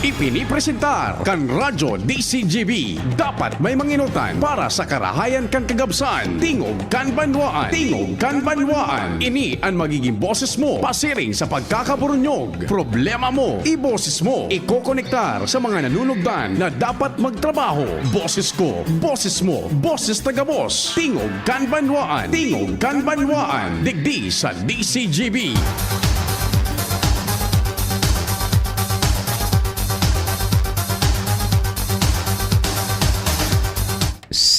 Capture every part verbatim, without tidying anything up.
Ipinipresentar kan Radyo D C G B. Dapat may manginutan para sa karahayan kan kagabsan. Tingog kan Banwaan. Tingog kan Banwaan. Ini an magiging boses mo pasiring sa pagkakaburunyog. Problema mo, iboses mo. Ikokonektar sa mga nanunugdan na dapat magtrabaho. Boses ko, boses mo, boses ta gabos. Tingog kan Banwaan. Tingog kan Banwaan. Digdi sa D C G B.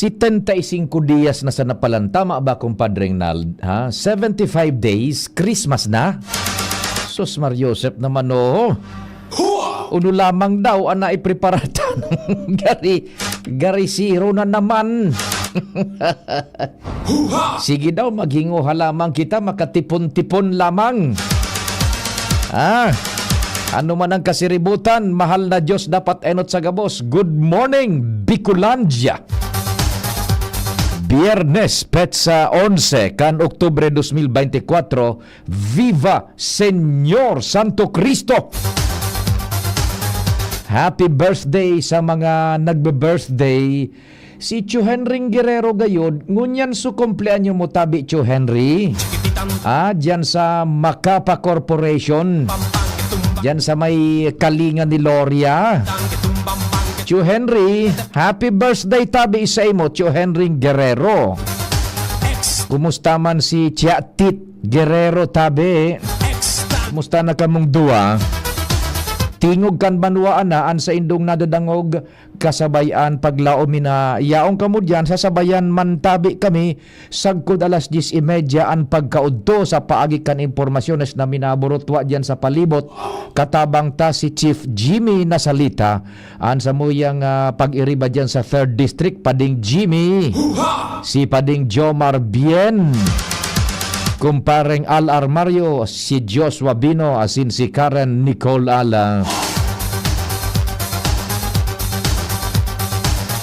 Setenta y cinco dias na sana palan. Tama ba, Compadre Nald? Ha? Seventy-five days, Christmas na? Sus, Mar Joseph naman, oh. Uno lamang daw ang naipreparatan. Gari, gari zero na naman. Sige daw, maghinguha lamang kita, makatipon-tipon lamang. Ah, ano man ang kasiributan, mahal na Diyos dapat enot sa gabos. Good morning, Bicolandia. Biyernes, petsa onse kan Oktubre dos mil beintikwatro, Viva Señor Santo Cristo! Happy birthday sa mga nagbe-birthday. Si Tio Henry Guerrero gayod, ngunyan su kumpleanyo mo tabi, Tio Henry. Ah, diyan sa Macapa Corporation. Diyan sa may kalinga ni Loria. Tio Henry, happy birthday tabi sa imo, Tio Henry Guerrero. Kumusta man si Tia Tit Guerrero tabi? Kumusta na kamong duwa? Tingog kan banwaan na an saindong nadadangog, kasabay-an paglaom mi na yaon kamo diyan, sasabayan man tabi kami sagkod alas dyes y media an pagkaudto sa paagi kan impormasyones na minaburutwa diyan sa palibot. Katabang ta si Chief Jimmy Nasalita, an samuyang, ah, pag-iriba diyan sa Third District, Pading Jimmy, si Pading Jomar Bien, Kumpareng Al Armario, si Joshua Bino, asin si Karen Nicole Ala.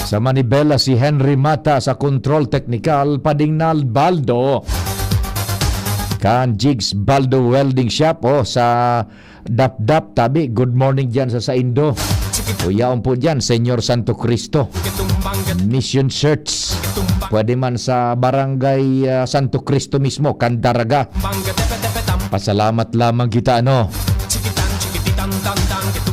Sa Manibela, si Henry Mata, sa Control Technical, Pading Nald Baldo. Kan Jigs Baldo Welding Shop, oh, sa Dapdap, tabi, good morning diyan sa saindo. Uyaon po diyan, Señor Santo Cristo Mission Church. Pwede man sa Barangay, ah, Santo Cristo mismo, Candaraga. Pasalamat lamang kita, ano?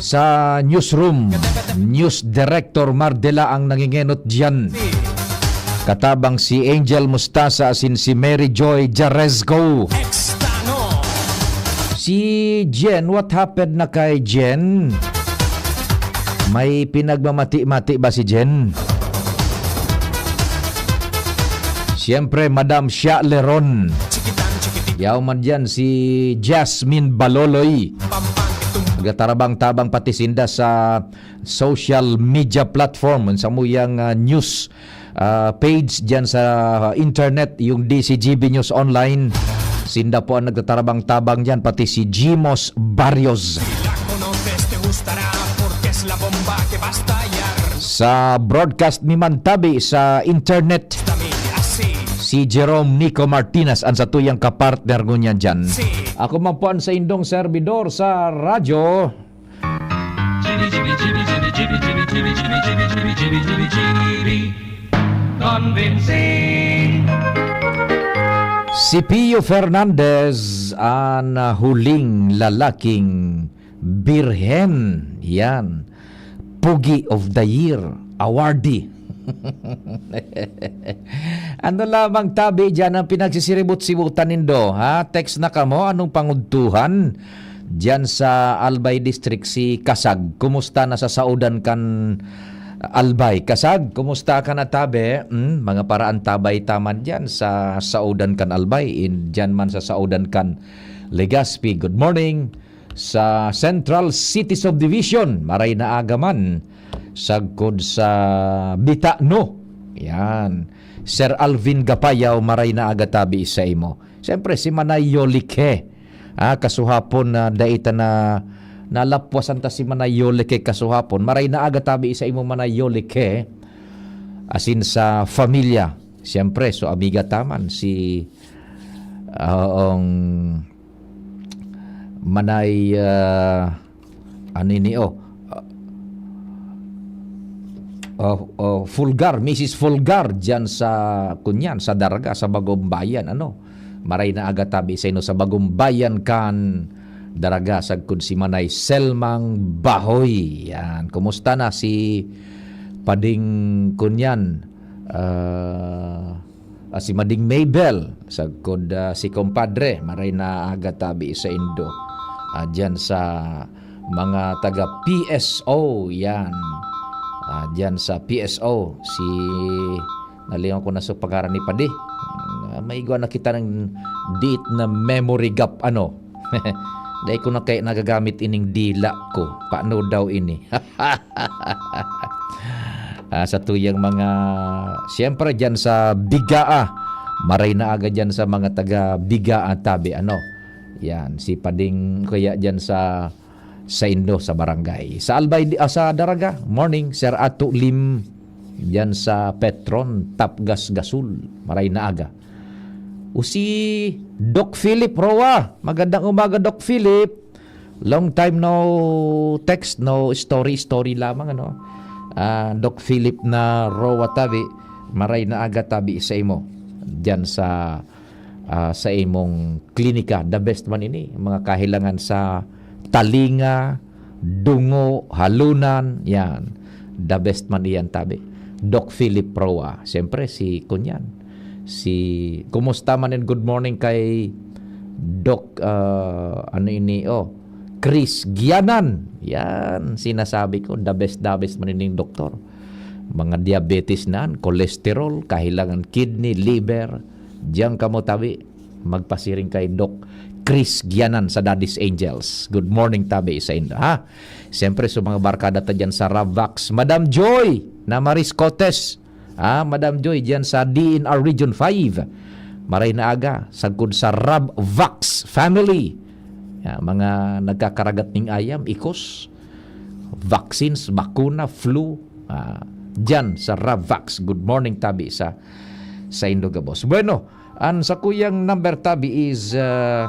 Sa newsroom, News Director Mardela ang nangingenot diyan. Katabang si Angel Mustasa asin si Mary Joy Jarezco. Si Jen, what happened na kay Jen? May pinagmamati-mati ba si Jen? Siyempre, Madam Sha Leron. Yaw man diyan si Jasmine Baloloy. Nagtatarabang-tabang pati sinda sa social media platform, sa muyang, ah, news, ah, page diyan sa internet, yung D C G B News Online. Sinda po ang nagtatarabang-tabang diyan, pati si Jimos Barrios. Sa broadcast mi man tabi sa internet, si Jerome Nico Martinez ang satuyang kapartner ngunyan diyan. Ako man po ang saindong servidor sa radyo. Convincing. Si Pio Fernandez, an huling lalaking birhen. Yan. Pogi of the Year awardee. Ano lamang tabi diyan ang pinagsisiribot-sibutan nindo, ha? Text na kamo, anong pangudtuhan? Diyan sa Albay District, si Kasag. Kumusta na sa saodan kan Albay? Kasag, kumusta ka na, tabi? Hmm, mga paraan tabay taman diyan sa saodan kan Albay. In, diyan man sa saodan kan Legazpi. Good morning. Sa Central City Subdivision, maray na aga man. Sagkod sa Bitano. Yan. Sir Alvin Gapayaw, maray na aga tabi sa imo. Siyempre, si Manay Yolike. Ah, kasuhapon na dai ta na nalapwasan ta si Manay Yolike kasuhapon. Maray na aga tabi sa imo, Manay Yolike. Asin sa familia. Siyempre, so amiga taman si, ah, ong Manay, ah, ano ini, oh, ah, Oh, oh, Fulgar, Missus Fulgar, diyan sa, kunyan, sa Daraga, sa Bagong Bayan, ano? Maray na aga tabi sa inyo sa Bagong Bayan kan Daraga, sagkod si Manay Selmang Bahoy. Yan. Kumusta na si Pading, kunyan, ah, ah, si Mading Mabel, sagkod, ah, si Compadre, maray na aga tabi sa indo. Ah, diyan sa mga taga P S O, yan. Ah, diyan sa P S O, si, nalingaw ko na sa pangaran ni Padi. Ah, may igwa na kita ng diit na memory gap, ano. Dahil ko na kayo nagagamit ining dila ko. Paano daw ini? Ah, sa tuyang mga, siyempre, diyan sa Bigaa. Maray na aga diyan sa mga taga Bigaa, tabi, ano. Yan, si Pading kaya diyan sa, sa Indo, sa barangay. Sa Albay, di-, ah, sa Daraga, morning, Sir Ato Lim, diyan sa Petron, Tapgas Gasul. Maray na aga. O si Doc Philip Roa. Magandang umaga, Doc Philip. Long time no text, no story, story lamang, ano. Ah, Doc Philip na Roa tabi, maray na aga tabi sa imo. Diyan sa, ah, sa imong klinika, the best man ini. Mga kahilangan sa talinga, dungo, halunan, yan. The best man iyan tabi. Doc Philip Roa. Siyempre, si kunyan. Si, kumusta man and good morning kay Doc, ah, ano ini, oh, Chris Gianan. Yan, sinasabi ko, the best, the best man ining doktor. Mga diabetes na, cholesterol, kahilangan kidney, liver. Diyan kamo tabi, magpasiring kay Doc Chris Gianan sa Daddy's Angels. Good morning tabi sa indo, ha? Siyempre, sa mga barkada ta dyan sa Ravax, Madam Joy na Maris Cotes. Ah, Madam Joy, diyan sa D N R Region five. Maray na aga, sagkod sa Rabvax family. Ya, mga nagkakaragat ning ayam, ikos, vaccines, bakuna, flu. Ah, diyan sa Rabvax. Good morning, tabi sa, sa indo gabos. Bueno, ang sa kuyang number tabi is, ah,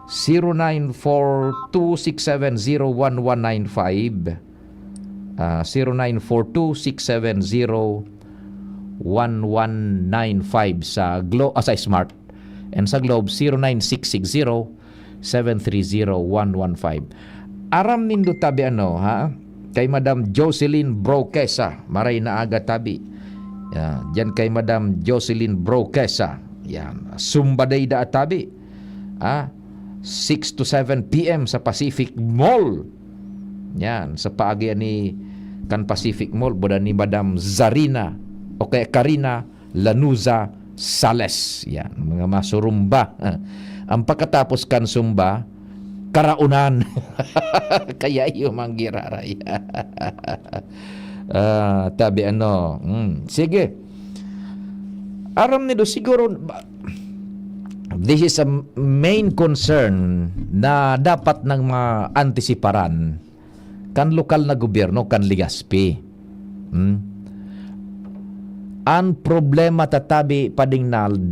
zero nine four two six seven zero one one nine five. Ah, zero nine four two six seven zero one one nine five sa Glo-, ah, sa Smart. And sa Globe, zero nine six six zero seven three zero one one five. Aram nindo tabi ano, ha? Kay Madam Jocelyn Broquesa, maray na aga tabi. Yan, diyan kay Madam Jocelyn Broquesa. Yan, Zumba Day da tabi. Ah, six to seven P M sa Pacific Mall. Yan, sa paagi ni kan Pacific Mall, buda ni Madam Zarina o kaya Karina Lanuza Sales. Yan, mga masurumba. Ang pagkatapos kan sumba, karaunan. Kaya iyo manggiraray. Ah, tabi ano. Mm, sige. Aram nido siguro, ba-, this is a main concern na dapat nang maantisiparan kan lokal na gobyerno, kan Legazpi. Hmm? Ang problema tatabi, Pading Nald,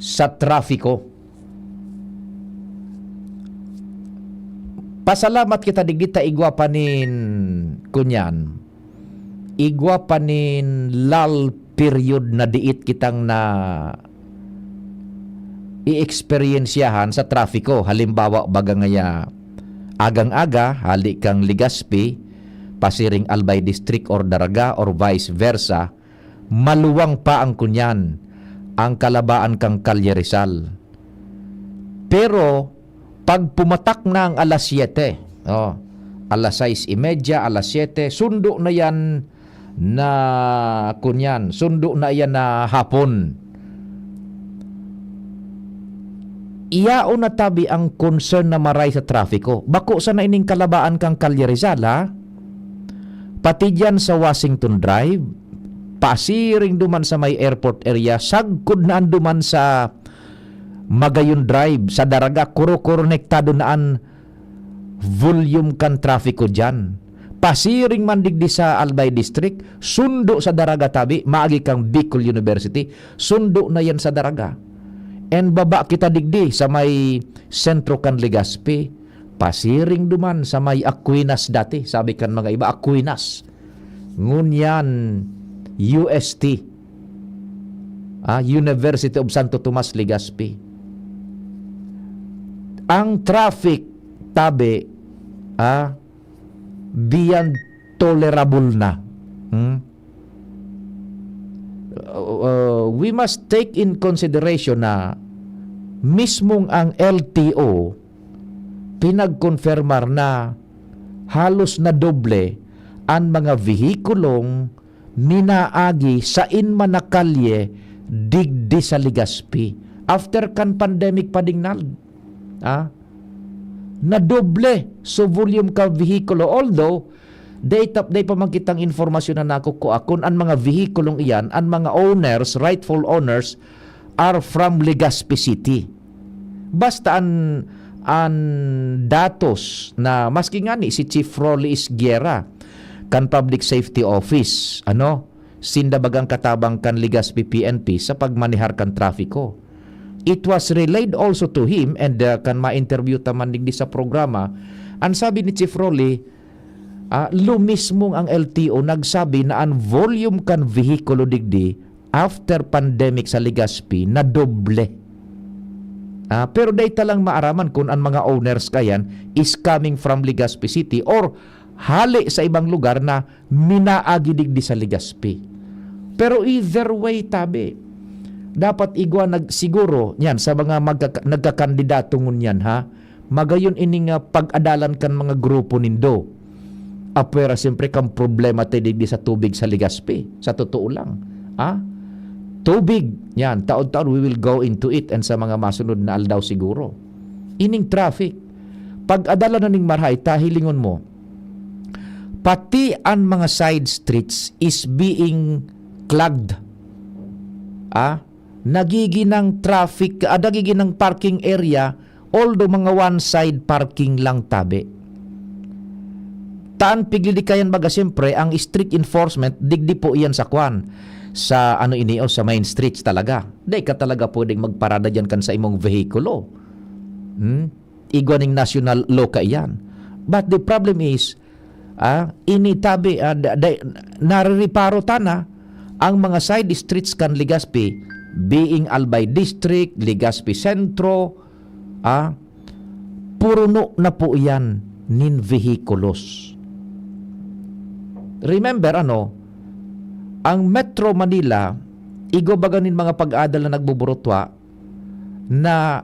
sa trafiko. Pasalamat kita digdi ta igwa pa nin, kunyan, igwa pa nin lull period na diit kitang na i-eksperyensyahan sa trafiko. Halimbawa, baga ngaya, agang-aga, hali kang Legazpi, pasiring Albay District or Daraga or vice versa, maluwang pa ang kunyan, ang kalabaan kang Kalye Rizal. Pero, pag pumatak na ang alas siyete, oh, alas sais y media, alas siyete, sundo na yan na, kunyan, sundo na yan na hapon. Iyaon na tabi ang concern na maray sa trafiko. Bako sana ining kalabaan kang Kalye Rizal, ha? Pati diyan sa Washington Drive, pasiring duman sa may airport area, sagkod na an duman sa Magayon Drive, sa Daraga, kuro-konektado na an volume kan trafiko diyan. Pasiring man digdi sa Albay District, sundo sa Daraga tabi, maagi kang Bicol University, sundo na yan sa Daraga. And baba kita digdi sa may sentro kan Legazpi, pasiring duman sa may Aquinas dati, sabi kan mga iba, Aquinas. ngunyan U S T, ah, University of Santo Tomas, Legazpi. Ang traffic, tabi, ah, beyond tolerable na. Hmm? Uh, we must take in consideration na mismong ang L T O pinagkonfirmar na halos na doble an mga vehikulong minaagi sain man na kalye digdi sa Legazpi after kan pandemic, Padingnal. Ah? Nadoble so volume ka vehikulo. Although, dai ta-, dai pa man kitang impormasyon na nakukua kun an mga vehikulong iyan, an mga owners, rightful owners, are from Legazpi City. Basta an, an datos na maski ngani si Chief Rolly Isguera kan Public Safety Office, ano, sinda bagang katabang kan Legazpi P N P sa pagmanehar kan trapiko. It was relayed also to him and, uh, kan ma-interview ta man digdi sa programa, an sabi ni Chief Rolly, ah, lo mismong ang L T O nagsabi na an volume kan vehikulo digdi after pandemic sa Legazpi nadoble. Ah, pero dai ta lang maaraman kun an mga owners kayan is coming from Legazpi City or hale sa ibang lugar na minaagi digdi sa Legazpi. Pero either way, tabi, dapat igwa nag-, siguro, yan, sa mga magkaka-, nagkakandidato ngunyan, ha? Magayon ini nga pag-adalan kan mga grupo nindo. Apwera, siyempre, kan problema ta digdi sa tubig sa Legazpi. Sa totoo lang. Ah? Tubig. Yan, taon-taon, we will go into it and sa mga masunod na aldaw siguro. Ining traffic. Pag-adalan na ning marahay, ta hilingon mo, pati an mga side streets is being clogged. Ah? Nagiginang traffic, ah, nagiginang parking area, although mga one-side parking lang, tabi. Ta an piglilikayan, baga, siyempre, ang strict enforcement, digdi po iyan sa kwan, sa ano ini, o sa main streets talaga. Di ka talaga pwedeng magparada diyan kan sa imong vehikulo. Hmm? Igwa ning national law kaiyan. But the problem is, ah, ini tabi, ah, da-, da-, narireparo ta na ang mga side streets kan Legazpi, being Albay District, Legazpi Centro, ah, puruno na po iyan nin vehikulos. Remember, ano, ang Metro Manila, igwa baga nin mga pag-adal na nagbuburutwa na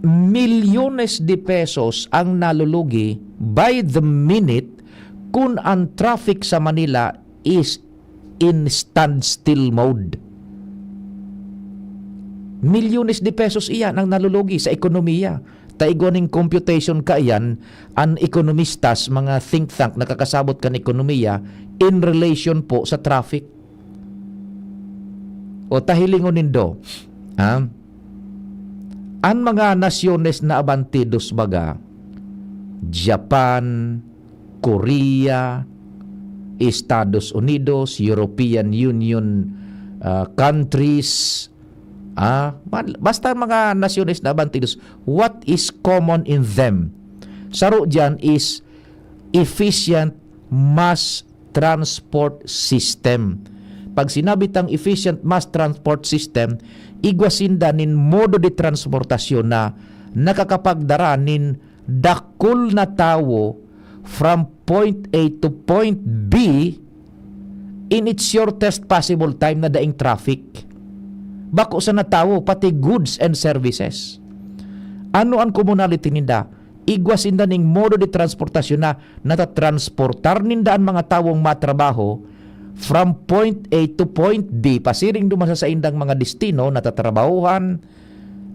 milyones de pesos ang nalulugi by the minute kun an traffic sa Manila is in standstill mode. Milyones de pesos iyan ang nalulugi sa ekonomiya. Ta igwa ning computation kaiyan, an ekonomistas, mga think tank nakakasabot kan ekonomiya in relation po sa traffic. O ta hilingon nindo, ha? An mga nasyones na abantidos baga, Japan, Korea, Estados Unidos, European Union, ah, countries, ah, man-, basta mga nasyones na abantidos, what is common in them? Saro diyan is efficient mass transport system. Pag sinabi tang efficient mass transport system, igwa sinda nin modo de transportasyon na nakakapagdara nin dakul na tawo from point A to point B in its shortest possible time na daing traffic. Bako sana tawo, pati goods and services. Ano an commonality ninda? Igwa sinda ning modo de transportasyon na natatransportar ninda an mga tawong matrabaho from point A to point B, pasiring duman sa saindang mga destino, natatrabahuhan,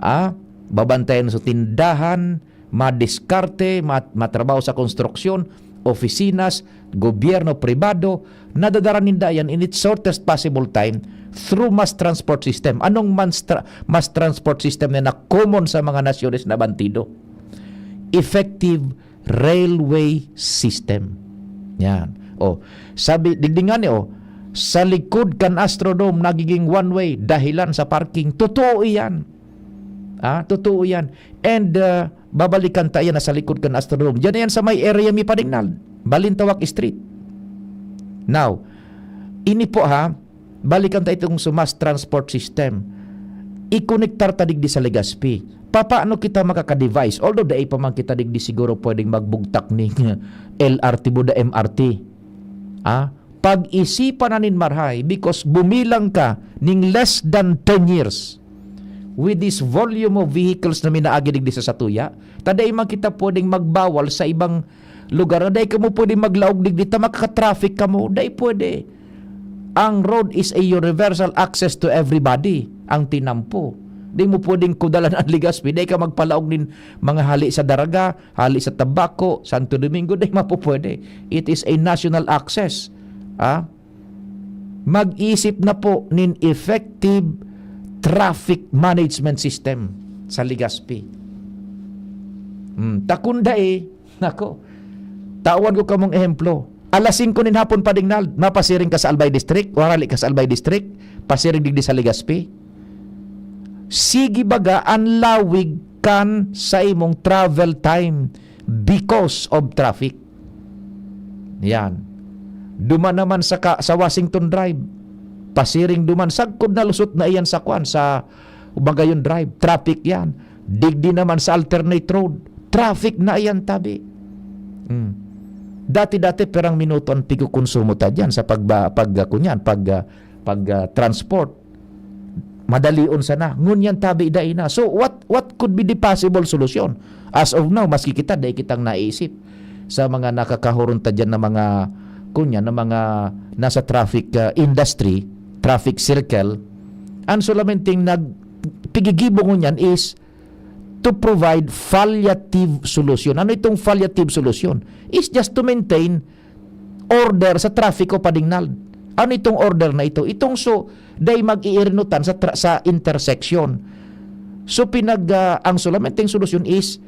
ah, babantayan sa tindahan, madiskarte, mat-, matrabaho sa konstruksyon, oficinas, gobyerno, pribado, nadadara ninda yan in its shortest possible time through mass transport system. Anong mass tra-, mass transport system na na-common sa mga nasyones na bantido? Effective railway system. Yan. O, sabi, digdi ngani, o, sa likod kan Astrodome, nagiging one-way, dahilan sa parking. Totoo iyan. Ah, totoo iyan. And, uh, babalikan ta iyan na sa likod kan Astrodome. Diyan na yan sa may area mi Padingnal. Balintawak Street. Now, ini po ha, balikan ta itong sa mass transport system. I-konektar ta digdi sa Legazpi. Papaano kita makaka-devise? Although dai pa man kita digdi siguro pwedeng magbugtak ning L R T buda M R T. Ah, pag-isipan na nin marahay because bumilang ka ning less than ten years with this volume of vehicles na minaagi digdi sa satuya, ta dai man kita pwedeng magbawal sa ibang lugar na dai kamo pwede maglaog digdi ta makaka-traffic kamo. Dai pwede. Ang road is a universal access to everybody. Ang tinampo. Di mo pwedeng kudalan ang Legazpi. Dai ka magpalaog nin mga hali sa Daraga, hali sa Tabaco, Santo Domingo. Dai mapupwede. It is a national access. Ah? Mag-isip na po nin effective traffic management system sa Legazpi. Hmm, ta kun dai, nako, tawan ko kamong ehemplo. Alas singko nin hapon pa Dingnald, mapasiring ka sa Albay District, o hali ka sa Albay District, pasiring digdi sa Legazpi. Sige baga, an lawig kan sa imong travel time because of traffic. Yan. Duman naman sa, ka, sa Washington Drive, pasiring duman, sagkod na lusot na iyan sa kwan, sa Magayon Drive, traffic yan. Digdi naman sa alternate road, traffic na iyan tabi. Hmm. Dati-dati, perang minuto ang pigkukonsumo ta dyan sa pagba-, pag, ah, kunyan, pag, ah, pag, ah, transport. Madalion sana. Ngunyan tabi dai na. So, what, what could be the possible solution? As of now, maski kita, dai kitang naisip sa mga nakakahuron ta dyan na mga, kunya, na mga nasa traffic, ah, industry, traffic circle, ang solamente nag-, pigigibo ngunyan is to provide palliative solution. Ano itong palliative solution? Is just to maintain order sa trafiko pa Dingnald. Ano itong order na ito? Itong so, dai mag-iirinutan sa tra-, sa intersection. So, pinag, ah, ang solamenteng solusyon is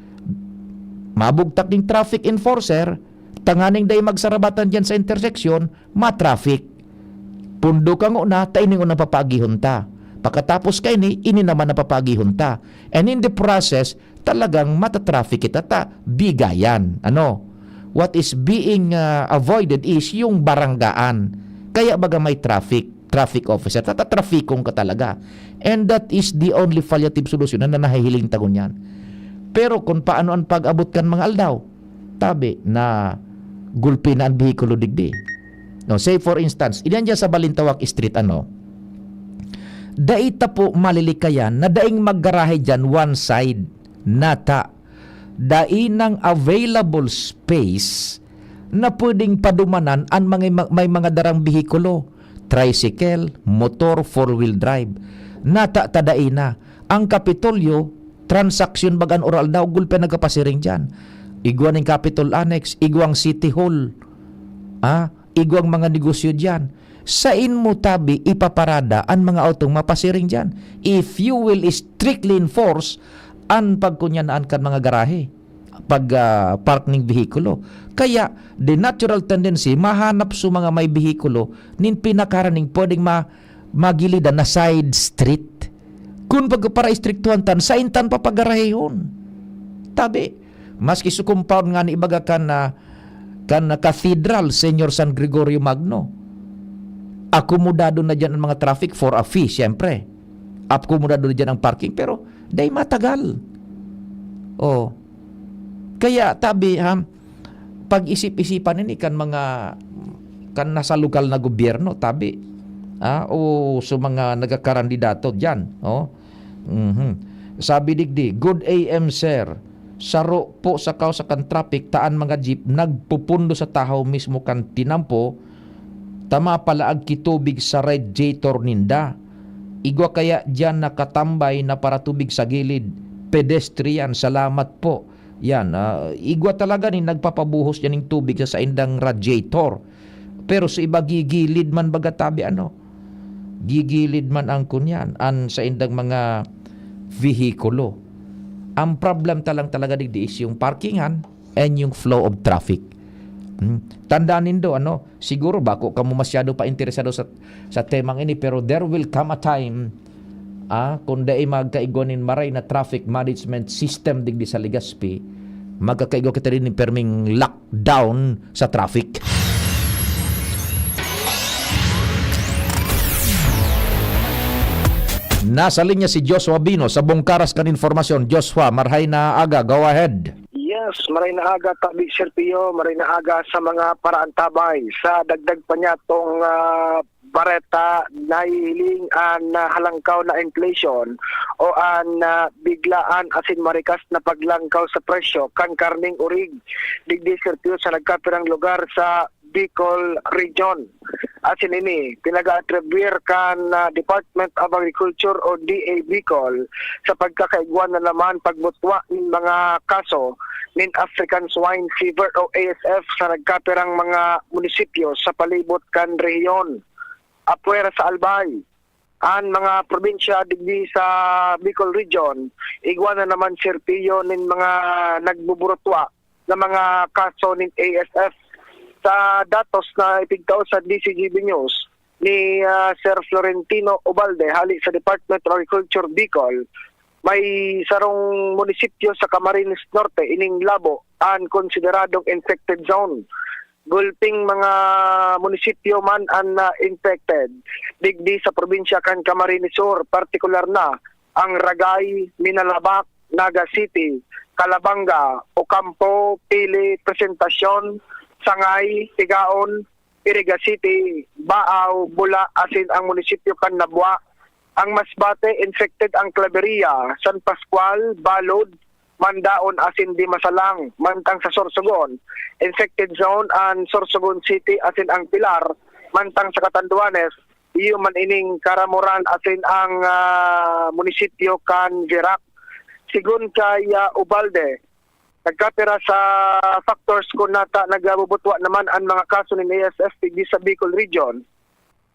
mabugtak ning traffic enforcer, tanganing dai magsarabatan diyan sa intersection, ma-traffic. Pundo ka ngona, ta ini ngona papaagihon ta. Pakatapos kaini, ini naman ang papaagihon ta. And in the process, talagang mata-traffic kita ta bigayan. Ano? What is being, ah, avoided is yung baranggaan. Kaya baga may traffic, traffic officer, tatatrafikong ka talaga. And that is the only palliative solution na nahihiling ta ngunyan. Pero kung paano ang pag-abot kan mga aldaw, tabi na gulpi na ang behikulo digdi. No, say for instance, iyan dyan sa Balintawak Street, ano, dai ta po malilikayan na daing maggarahe dyan one side. Nata, dai nang available space na pwedeng padumanan an mga, may mga darang behikulo, tricycle, motor, four-wheel drive. Nata ta dai na. Ang Kapitolyo, transaksyon baga an ural daw, gulpi nagkapasiring diyan. Igwa ning Capitol Annex, igwang City Hall. Ah, igwang mga negosyo diyan. Sain mo tabi ipaparada an mga autong mapasiring diyan? If you will strictly enforce an pagkunyanaan kan mga garahe, pag, ah, park ning behikulo. Kaya, the natural tendency, mahanap sa mga may behikulo nin pinakaraning pwedeng ma-, magilidan na side street. Kun pagpara-estriktuhan tan, sain tan papagarahehon? Tabi, maski sa compound nga ni ibaga kan, ah, kan Cathedral, Señor San Gregorio Magno, akomodado na diyan ang mga traffic for a fee, siyempre. Akomodado na diyan ang parking, pero dai matagal. Oh. Kaya, tabi, ha, pag-isip-isipan ini kan mga, kan nasa lokal na gobyerno, tabi. Ah, o sa mga nagkakandidato diyan, oh. Mhm. Sabi digdi, "Good A M, sir. Saro po sa kausa kan traffic, ta an mga jeep nagpupundo sa tahaw mismo kan tinampo, ta mapalaag ki tubig sa radiator ninda. Igwa kaya diyan nakatambay na paratubig sa gilid? Pedestrian, salamat po." Yan, ah, igwa talaga ni nagpapabuhos yan ning tubig sa saindang radiator. Pero sa iba, gigilid man baga tabi, ano? Gigilid man ang kunyan, an saindang mga vehikulo. Ang problem ta lang talaga digdi is yung parkingan and yung flow of traffic. Hmm. Tandaan nindo, ano, siguro bako kamo masyado pa interesado sa, sa temang ini, pero there will come a time, ah, kung dai magkaigwa nin maray na traffic management system digdi sa Legazpi, magkakaigwa kita din nin perming lockdown sa traffic. Nasa linya si Joshua Bino sa bungkaras kan informasyon. Joshua, marhay na aga. Go ahead. Yes, maray na aga, tabi, Sir Pio, maray na aga sa mga paraantabay. Sa dagdag pa niya tong, ah, bareta, nahihiling an, ah, halangkaw na inflation o an, ah, biglaan asin marikas na paglangkaw sa presyo kan karneng orig digdi, Sir Pio, sa nagkapirang lugar sa Bicol Region. Asin ini, pinag-aatribuyar kan, ah, Department of Agriculture o D A Bicol sa pagkakaigwa na naman pagbutwa nin mga kaso nin African Swine Fever o A S F sa nagkapirang mga munisipyo sa palibot kan rehiyon. Apwera sa Albay, an mga probinsya digdi sa Bicol Region, igwa na naman, Sir Pio, nin mga nagbuburutwa na mga kaso nin A S F. Sa datos na ipigtao sa D C G B News ni, ah, Sir Florentino Ubalde hali sa Department of Agriculture Bicol, may sarong munisipyo sa Camarines Norte, ining Labo, an konsideradong infected zone. Gulping mga munisipyo man an, ah, infected digdi sa probinsya kan Camarines Sur, partikular na ang Ragay, Minalabac, Naga City, Calabanga, Ocampo, Pili, Presentacion, Sangay, Tigaon, Iriga City, Baao, Bula, asin ang munisipyo kan Nabua. Ang Masbate, infected ang Claveria, San Pascual, Balud, Mandaon asin Dimasalang. Mantang sa Sorsogon, infected zone an Sorsogon City asin ang Pilar, mantang sa Catanduanes, iyo man ining Caramoran asin ang, ah, munisipyo kan Virac. Sigon kay, ah, Ubalde, nagkapira sa factors kun nata nagabubutwa naman an mga kaso nin A S F digdi sa Bicol Region.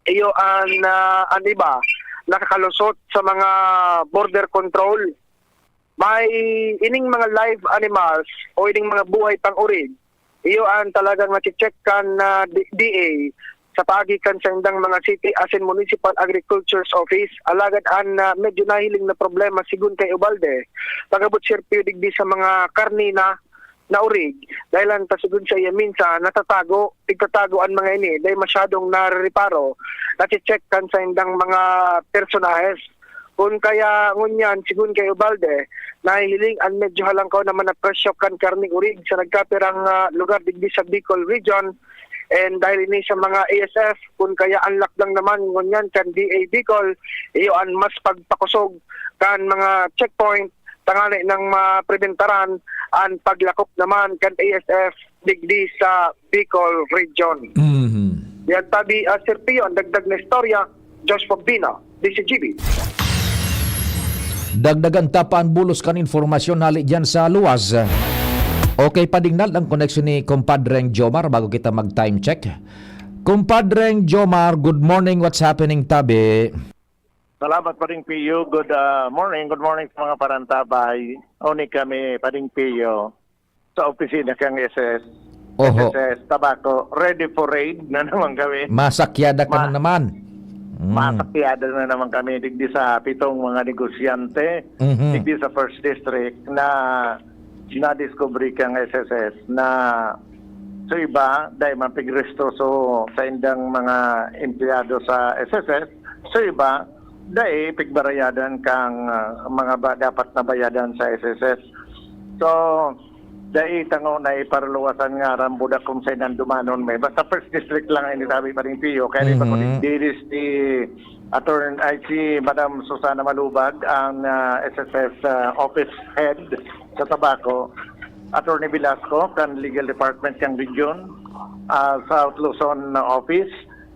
Iyo an, ah, an iba nakakalusot sa mga border control. May ining mga live animals o ining mga buhay pang-orig, iyo an talagang nache-check kan, ah, D-, D A sa paagi kan saindang mga city asin municipal agriculture's office. Alagad an, ah, medyo nahiling na problema, sigon kay Ubalde, pag-abot, Sir Pio, digdi sa mga karne na, na orig, dahil ang tasigon sa iya minsan natatago, pigtatago an mga ini, dahil masyadong narereparo, nache-check kan saindang mga personahes. Kun kaya ngunyan, sigon kay Ubalde, nahihiling an medyo halangkaw naman na presyo kan karneng orig sa nagkapirang, ah, lugar digdi sa Bicol Region. And dahil ini sa mga A S F, kun kaya an lakdang naman ngunyan kan D A Bicol, iyo an mas pagpakosog kan mga checkpoint tanganing mapribentaran an paglakop naman kan A S F digdi sa Bicol Region. Mhm. Yan tabi, ah, Sir Pio, ang dagdag na istorya, Josh Pagbina, D C G B. Dagdagan ta pa an bulos kan informasyon hali diyan sa luwas. Okay, padingnal ang koneksyon ni Kumpadreng Jomar bago kita mag-time check. Kumpadreng Jomar, good morning. What's happening, tabi? Salamat, Pading Pio. Good, ah, morning. Good morning sa mga parantabay. Oni kami, Pading Pio, sa opisina kang S S, Oho. S S S Tabaco. Ready for raid na naman kami. Masakyada ka Ma- na naman. Mm. Masakyada na naman kami digdi sa pitong mga negosyante, Mhm. digdi sa First District na nadiskubre kang S S S na sa iba, dahil mapigrestoso sa indang mga empleyado sa S S S, sa iba, dai pigbarayadan kang, ah, mga ba, dapat na bayadan sa S S S. So, dai tango na iparuluwasan nga aram budak kung saan ang dumanon may. Basta First District lang ang initabi pa rin, Pio. Kaya di ba Mhm. kung dilis si Attorney, ay, si Madam Susana Malubag, ang, ah, S S S, ah, office head sa Tabaco, Attorney Velasco, kan Legal Department kan Region, ah, South Luzon Office,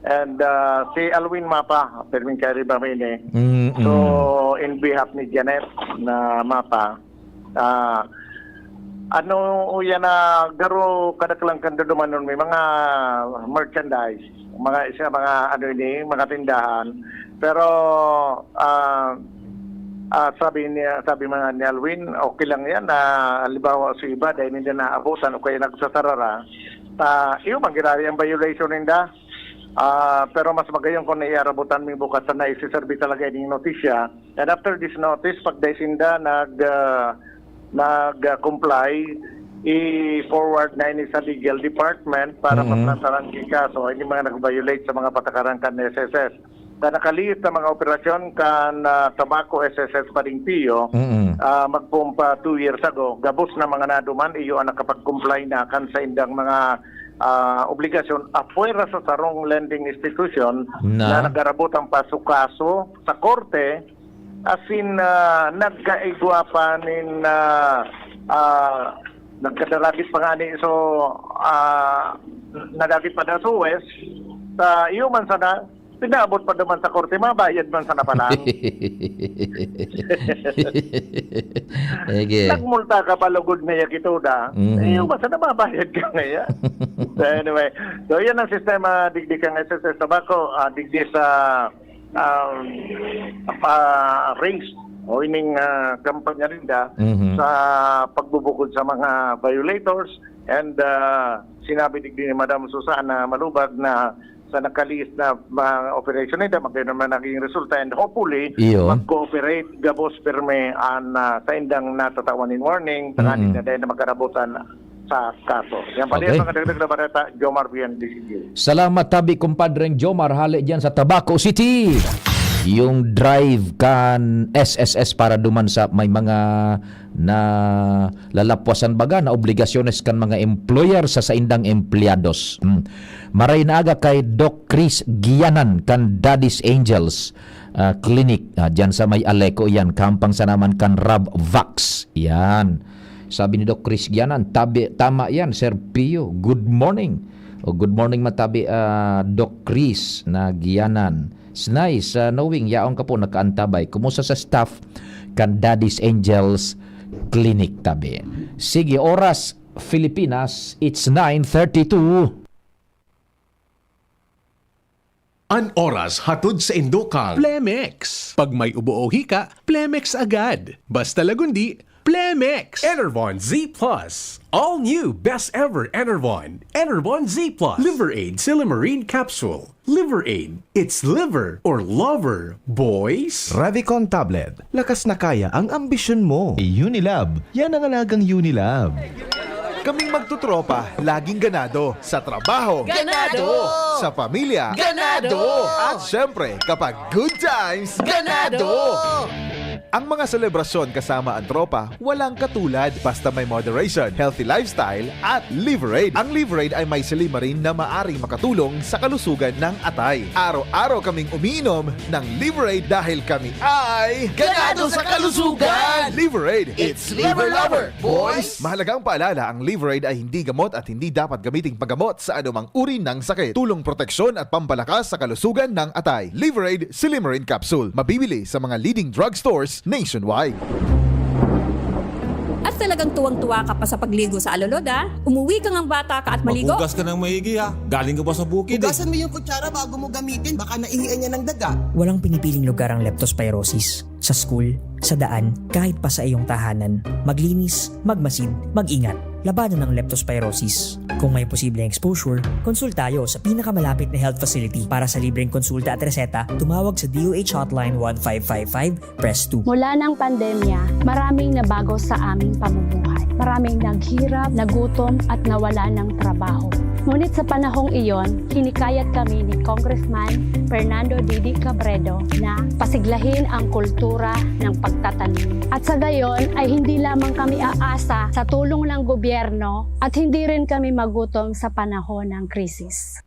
and, ah, si Alwin Mapa, Fermin Carrie Bamene. Mm, So, mm. in behalf ni Janet na Mapa, ah, ano, uya na garo kadaklan kan dudumanon, may mga merchandise, mga isa, mga ano ini, mga tindahan. Pero, ah, ah, sabi niya, sabi mga ni Alwin, okay lang yan na halimbawa sa iba, dahil hindi naabutan o kaya nagsasarara, ta, iyo, mangyayari ang violation ninda. Ah, pero mas magayon kung naiarabutan mi bukas na isiserbi talaga ining notisya. And after this notice, pag dai sinda nag, ah, nag-comply, i-forward na ini sa legal department para Mhm. maplantaran ki kaso, ini mga nag-violate sa mga patakaran kan S S S. Sa nakalihis na mga operasyon kan, ah, Tabaco S S S Pading Pio, Mm. ah, magpumpa two years ago, gabos na mga naduman, iyo ang nakapag-comply na kan saindang mga, ah, obligasyon apwera sa sarong lending institution Na? na nag-arabot ang paso-kaso sa korte, asin, ah, nagkaigwa pa nin, ah, ah, nagkadaragit pa ngani, so, ah, nadagit pa na sa huwes, sa iyo man sana, pinaabot pa naman sa korte, mabayad man sana pala. Sige. Nagmulta ka pa lugod ngaya kito da. Mhm. Eh, yung basta nababayad ka ngaya. So, anyway, so yan ang sistema digdi kang S S S Tabaco, ah, digdi sa, um, pa race o ining, ah, kampanya ninda Mhm. sa pagbubukod sa mga violators. And, ah, sinabi digdi ni Madam Susana Malubag na sa nakalihis na, ah, operation na ito, magkano naman naging resulta, and hopefully, Iyo. mag-cooperate gabos pirmi an, ah, saindang natatawan nin warning, tanganing Mm. na dahil na magkarabutan sa kaso. Yan pa din Okay. mga dagdag na bareta, Jomar Vian, D C G. Salamat tabi, kumpadreng Jomar, hali diyan sa Tabaco City. Yung drive kan S S S para duman sa may mga na lalapwasan baga na obligasyones kan mga employer sa saindang empleyados. Hmm. Maray na aga kay Doc Chris Gianan kan Daddy's Angels, ah, Clinic. Ah, diyan sa may Aleco yan. Kampang sa naman kan Rob Vax. Yan. Sabi ni Doc Chris Gianan, tabi, tama yan, Sir Pio. Good morning. O, good morning, matabi, ah, Doc Chris na Gianan. It's nice, ah, knowing yaon ka po nakaantabay. Kumusta sa staff kan Daddy's Angels Clinic, tabi? Sige, oras, Filipinas, it's nine thirty-two. An oras hatod sa Indokal, Plemex. Pag may ubo o hika, Plemex agad. Basta lagundi, Plemex. Enervon Z plus. All new, best ever Enervon. Enervon Z plus. Liver Aid Silymarin Capsule. Liver Aid. It's liver or lover, boys. Revicon Tablet. Lakas na kaya ang ambisyon mo. Unilab. Yan ang alagang Unilab. Kaming magtutropa, laging ganado. Sa trabaho. Ganado! Sa pamilya. Ganado! At syempre, kapag good times, Ganado! Ang mga selebrasyon kasama ang tropa, walang katulad. Basta may moderation, healthy lifestyle, at Liver Aid. Ang Liver Aid ay may silymarin na maaring makatulong sa kalusugan ng atay. Araw-araw kaming umiinom ng Liver Aid dahil kami ay Ganado sa kalusugan! Liver Aid, it's Liver Lover, boys! Mahalagang paalala, ang Liver Aid ay hindi gamot at hindi dapat gamiting paggamot sa anumang uri ng sakit. Tulong, proteksyon at pampalakas sa kalusugan ng atay. Liver Aid Silymarin Capsule. Mabibili sa mga leading drugstores nationwide. At talagang tuwang-tuwa ka pa sa pagligo sa alulod, ah? Umuwi ka ngang bata ka at maligo. Maghugas ka ng maigi, ha? Galing ka pa sa bukid, eh. Hugasan mo yung kutsara bago mo gamitin. Baka naihian yan ng daga. Walang pinipiling lugar ang leptospirosis. Sa school, sa daan, kahit pa sa iyong tahanan. Maglinis, magmasid, mag-ingat. Labanan ang leptospirosis. Kung may posibleng exposure, konsulta tayo sa pinakamalapit na health facility. Para sa libreng konsulta at reseta, tumawag sa D O H Hotline one five five five, press two. Mula ng pandemya, maraming nabago sa aming pamumuhay. Maraming naghirap, nagutom, at nawala ng trabaho. Ngunit sa panahong iyon, hinikayat kami ni Congressman Fernando Didi Cabredo na pasiglahin ang kultura ng pagtatanim. At sa gayon ay hindi lamang kami aasa sa tulong ng gobyerno at hindi rin kami magutom sa panahon ng krisis.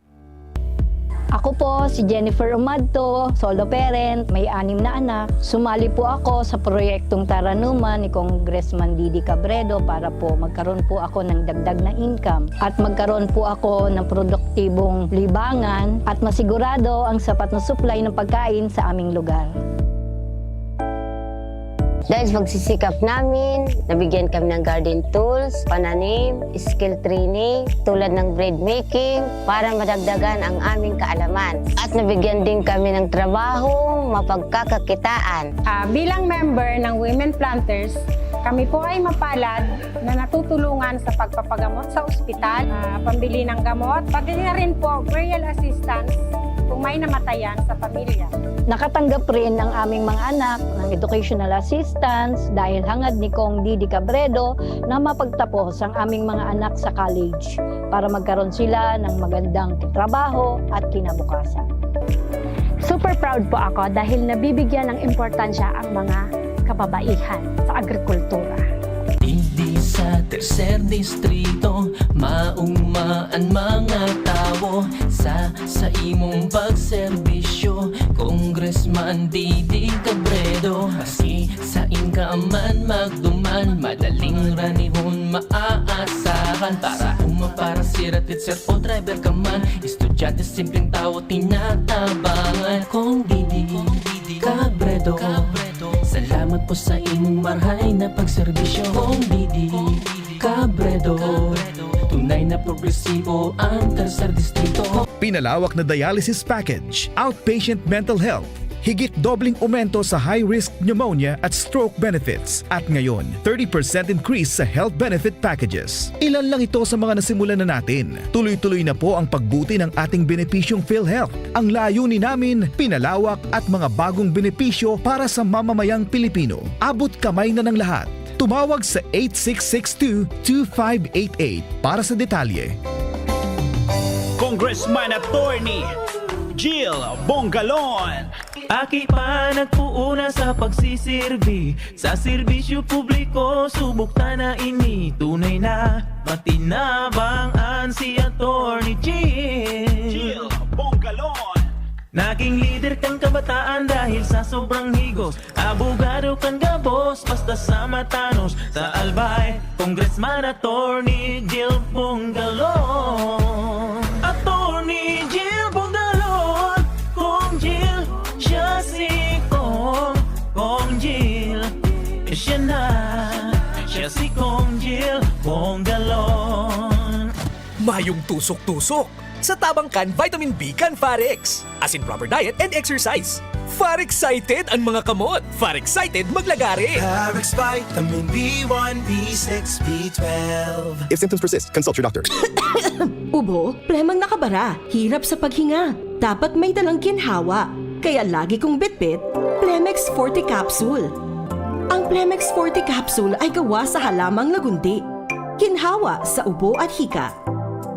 Ako po si Jennifer Umadto, solo parent, may anim na anak. Sumali po ako sa proyektong Taranuman ni Congressman Didi Cabredo para po magkaroon po ako ng dagdag na income at magkaroon po ako ng produktibong libangan at masigurado ang sapat na supply ng pagkain sa aming lugar. Dahil sa pagsisikap namin, nabigyan kami ng garden tools, pananim, skill training, tulad ng bread making, para madagdagan ang aming kaalaman. At nabigyan din kami ng trabahong mapagkakakitaan. Ah, bilang member ng Women Planters, kami po ay mapalad na natutulungan sa pagpapagamot sa ospital, ah, pambili ng gamot, pati na rin po burial assistance kung may namatayan sa pamilya. Nakatanggap rin ang aming mga anak ng educational assistance dahil hangad ni Cong Didi Cabredo na mapagtapos ang aming mga anak sa college para magkaroon sila ng magandang trabaho at kinabukasan. Super proud po ako dahil nabibigyan ng importansya ang mga kababaihan sa agrikultura. Digdi sa tercer distrito, maugma an mga tawo sa, sa imong pagserbisyo, Congressman Didi Cabredo. Maski sain ka man magduman, madaling ranihon maaasahan. Para uma, para sira, teacher o driver ka man, estudyante, simpleng tawo, tinatabangan. Kong Didi Cabredo, salamat po sa imong marhay na pagserbisyo. Kong Didi Cabredo, tunay na progresibo ang tercer distrito. Pinalawak na dialysis package, outpatient mental health, higit dobleng aumento sa high-risk pneumonia at stroke benefits, at ngayon, thirty percent increase sa health benefit packages. Ilan lang ito sa mga nasimulan na natin. Tuloy-tuloy na po ang pagbuti ng ating benepisyong PhilHealth. Ang layunin namin, pinalawak at mga bagong benepisyo para sa mamamayang Pilipino. Abot kamay na ng lahat. Tumawag sa eight six six two, two five eight eight para sa detalye. Congressman Attorney Jill Bongalon. Aki pa nagpuuna sa pagsisirbi, sa serbisyo publiko, subok ta na ini. Tunay na matinabang an si Attorney Jill. Jill Bongalon. Naging lider kan kabataan dahil sa sobrang higos. Abogado kan gabos, basta sa matanos. Sa Albay, Congressman Attorney Jill Bongalon. Attorney Jill Bongalon, Kong Jill, siya si Kong, Kong Jill. Siya na, siya si Kong Jill Bongalon. Mayong tusok-tusok sa tabang kan vitamin B kan Farex. As in proper diet and exercise. Far excited an mga kamot. Far excited maglagare. Parex Vitamin B one, B six, B twelve. If symptoms persist, consult your doctor. Ubo, plemang nakabara, hirap sa paghinga. Dapat may dalang ginhawa. Kaya lagi kong bitbit, Plemex Forte Capsule. Ang Plemex Forte Capsule ay gawa sa halamang lagundi. Ginhawa sa ubo at hika.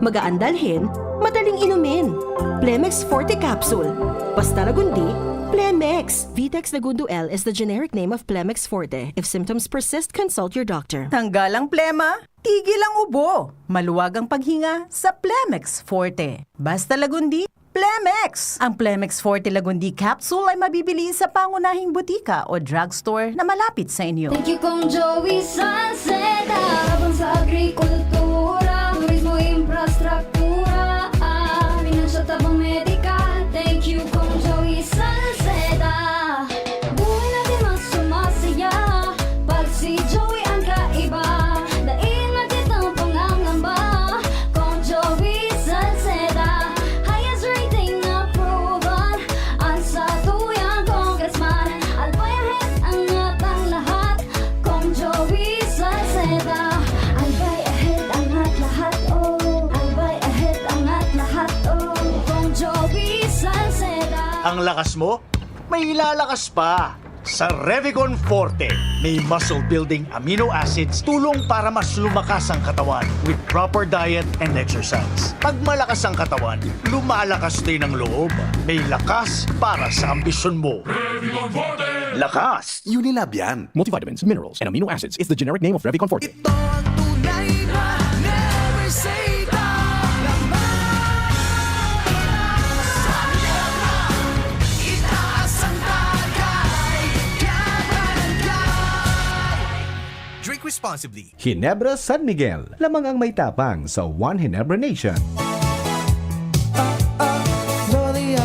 Magaan dalhin, madaling inumin. Plemex Forte Capsule. Basta lagundi, Plemex. Vitex Lagundo L is the generic name of Plemex Forte. If symptoms persist, consult your doctor. Tanggal ang plema, tigil ang ubo, maluwag ang paghinga sa Plemex Forte. Basta lagundi, Plemex! Ang Plemex Forte Lagundi Capsule ay mabibili sa pangunahing butika o drugstore na malapit sa inyo. Thank you, Kong Joey Salceda. Tabang sa agrikultura, turismo, infrastruktura, ah, pinansyal, tabang medikal. Thank you, Kong Joey Salceda. Buhay natin mas sumasaya pag si Joey ang kaiba. Dai na kitang pangangamba, Kong Joey Salceda. Highest rating approval an satuyang congressman. Albay ahead angat ang lahat, Kong Joey Salceda. Albay ahead angat lahat, oh. Albay ahead angat lahat, oh. Kong Joey Salceda. Ang lakas mo, may ilalakas pa. Sa Revicon Forte, may muscle-building amino acids, tulong para mas lumakas ang katawan with proper diet and exercise. Pag malakas ang katawan, lumalakas din ang loob. May lakas para sa ambisyon mo. Lakas! Unilab yan. Multivitamins, minerals, and amino acids is the generic name of Revicon Forte. Ito ang tunay na Never Say Die. Sa Ginebra, itaas ang tagay. Kabarangay. Drink responsibly. Ginebra San Miguel, lamang ang may tapang sa One Ginebra Nation. Ah, ah, Gloria,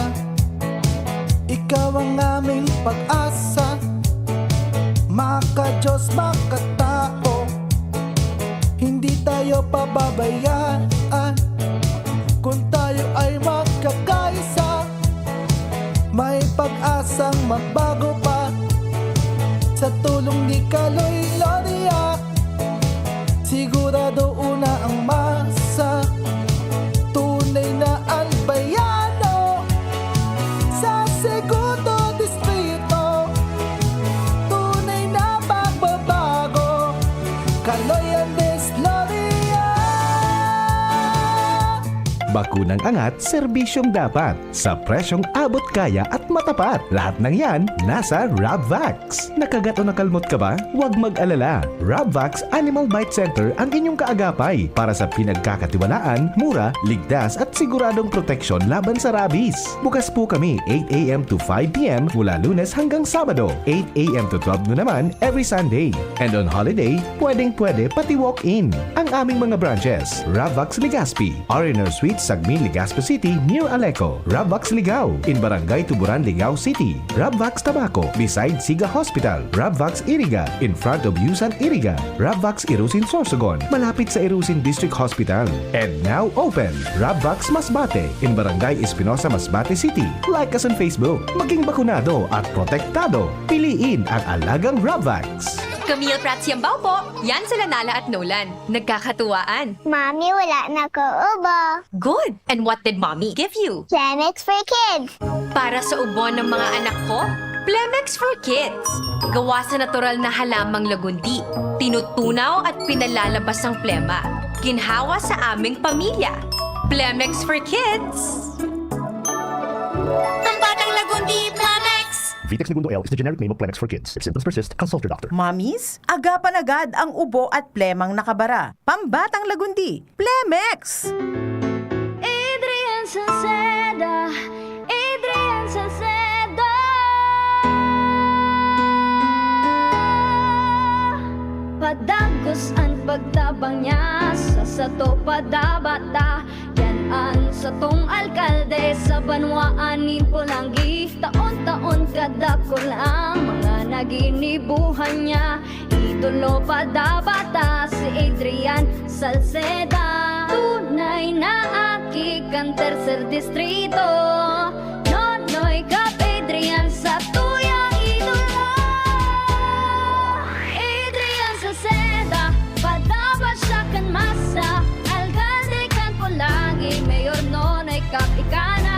ikaw ang aming pag-asa. Maka-Diyos, makatao, hindi tayo pababayaan. Kung tayo ay magkakaisa, may pag-asang magbago pa. Sa tulong ni Kaloy Gloria, sigurado una ang masa. Tunay na albayano sa Segundo Distrito. Tunay na pagbabago, Kaloy Andres Gloria. Bakunang angat, serbisyong dapat, sa presyong abot kaya at matapat. Lahat ng yan, nasa Rabvax. Nakagat o nakalmot ka ba? Huwag mag-alala. Rabvax Animal Bite Center ang inyong kaagapay para sa pinagkakatiwalaan, mura, ligtas at siguradong proteksyon laban sa rabies. Bukas po kami eight a m to five p m mula Lunes hanggang Sabado, eight a m to twelve noon naman every Sunday. And on holiday, pwedeng-pwede pati walk-in. Ang aming mga branches, Rabvax Legazpi, R and R Suites, Sagmin, Legazpi City, near Aleco, Rabvax Ligao, in Barangay Tuburan, Ligao City, Rabvax Tabaco, beside Siga Hospital, Rabvax Iriga, in front of Yusan Iriga, Rabvax Irusin Sorsogon, malapit sa Irusin District Hospital. And now open, Rabvax Masbate, in Barangay Espinosa, Masbate City. Like us on Facebook. Maging bakunado at protektado. Piliin ang alagang Rabvax. Camille Prats Yambao po. Yan sila Nala at Nolan. Nagkakatuwaan. Mami, wala na ko ubo. Good! And what did Mommy give you? Plemex for Kids. Para sa ubo ng mga anak ko, Plemex for Kids. Gawa sa natural na halamang lagundi. Tinutunaw at pinalalabas ang plema. Ginhawa sa aming pamilya. Plemex for Kids. Pambatang Lagundi, Plemex! Vitex Negundo L is the generic name of Plemex for Kids. If symptoms persist, consult your doctor. Mommies, agapan agad ang ubo at plemang nakabara. Pambatang Lagundi, Plemex! Adrian Salceda, Adrian Salceda. Padagos an pagtabang niya sa sato, padabata. Yan an satong alkalde sa banwaan nin Polangui. Taon-taon kadakul ang mga naginibuhan niya. Idolo pa dapat ta si Adrian Salceda. Tunay na aki kan Tercer Distrito. Nonoy Cap Adrian sa tuyang idolo. Adrian Salceda, padapat siya kan masa. Alkalde kan Polangui, Mayor Nonoy Cap ika na.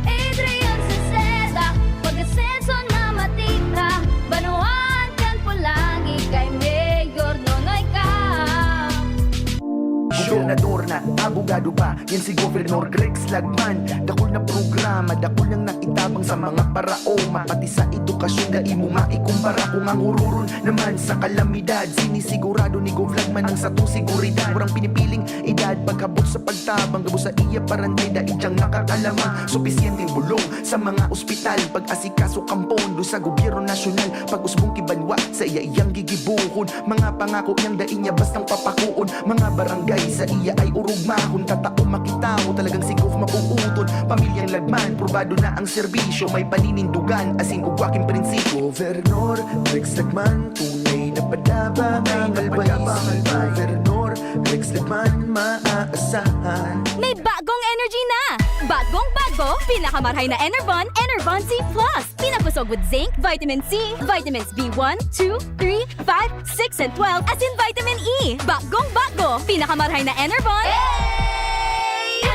Adrian Salceda, pag-asenso na matira, banwaan kan Polangui kay Mayor Nonoy Cap. Gobernador na, abogado pa, yan si Governor Greg Slagman. Dakul na programa, dakul niyang naitabang sa mga paraoma. Pati sa edukasyon, dai mo maikumpara. Kung ang huroron naman sa kalamidad, sinisigurado ni Gov Slagman ang satong seguridad. Walang pinipiling edad, pagkabot sa pagtabang, gabos sa iya paranday, dai diyang makakalama. Supisyenteng bulong sa mga ospital, pag-asikaso kan pondo sa gobyerno nasyonal, pag-usbong ki banwa, sa iya iyang gigibohon. Mga pangako niyang dai niya bastang papakoon. Mga barangay sa iya ay orog mahon, tatao makitawo, talagang si Gov mabuoton. Pamilyang Lagman, probado na ang serbisyo, may paninindugan, asin ugwa kin prinsipyo. Governor Rex Lagman, tunay na padaba ang always. Governor Rex Lagman, maaasahan. May bagong energy na! Bagong bago, pinakamarhay na Enervon, Enervon Z Plus. Pinakosog with zinc, vitamin C, vitamins B one, two, three, five, six, and twelve, asin vitamin E. Bagong bago, pinakamarhay na Enervon.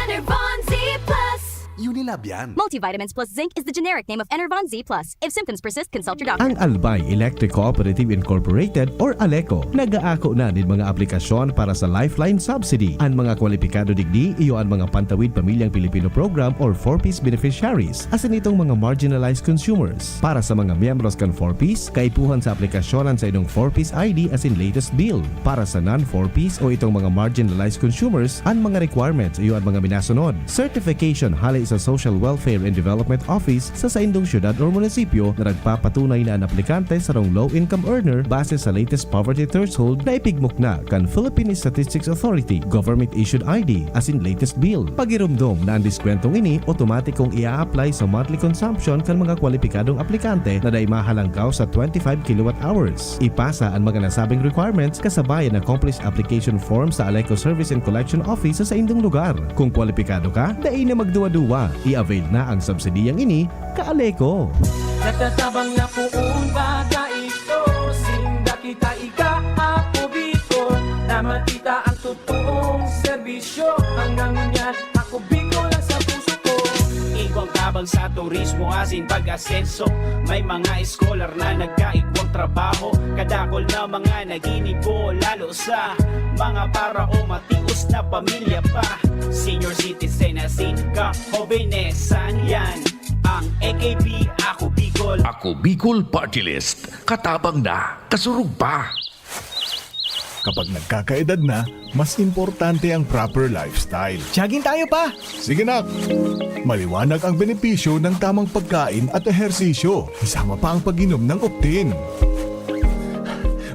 Enervon Z Plus. Unilab yan. Multivitamins plus zinc is the generic name of Enervon Z Plus. If symptoms persist, consult your doctor. Ang Albay Electric Cooperative Incorporated or ALECO, nag-aako na nin mga aplikasyon para sa Lifeline Subsidy. An mga kwalipikado digdi, iyo an mga Pantawid Pamilyang Pilipino Program or four Ps beneficiaries, asin itong mga marginalized consumers. Para sa mga miyembros kan four Ps, kaipuhan sa aplikasyon an saindong four Ps I D asin latest bill. Para sa non-four Ps o itong mga marginalized consumers, an mga requirements iyo an mga minasunod. Certification hale sa Social Welfare and Development Office sa saindong syudad or munisipyo na nagpapatunay na an aplikante sarong low-income earner base sa latest poverty threshold na ipigmukna kan Philippine Statistics Authority, government-issued I D, asin latest bill. Pagiromdom na an diskwentong ini otomatikong i-a-apply sa monthly consumption kan mga kwalipikadong aplikante na dai mahalangkaw sa twenty-five kilowatt hours. Ipasa an mga nasabing requirements kasabay an accomplished application form sa ALECO Service and Collection Office sa saindong lugar. Kung kwalipikado ka, dai na magduwa-duwa. I-avail na ang subsidiyang ini, ka-ALECO. Nagtatabang na poon baga ito, sinda kita ika-Apo Bicol, na matita ang totoong serbisyo. Hanggang ngunyan, Apo Bicol ang sa puso ko. Igwang tabang sa turismo asin pag-asenso. May mga scholar na nagkaigwang trabaho. Kadakol na mga naginibo, lalo sa mga para o matios na pamilya pa. Senior citizen na si kahobenesan yan. Ang A K B, Ako Bicol. Ako Bicol Party List. Katabang na, kasurog pa. Kapag nagkakaedad na, mas importante ang proper lifestyle. Jogging tayo pa! Sige nak! Maliwanag ang benepisyo ng tamang pagkain at ehersisyo, kasama pa ang pag-inom ng Optin.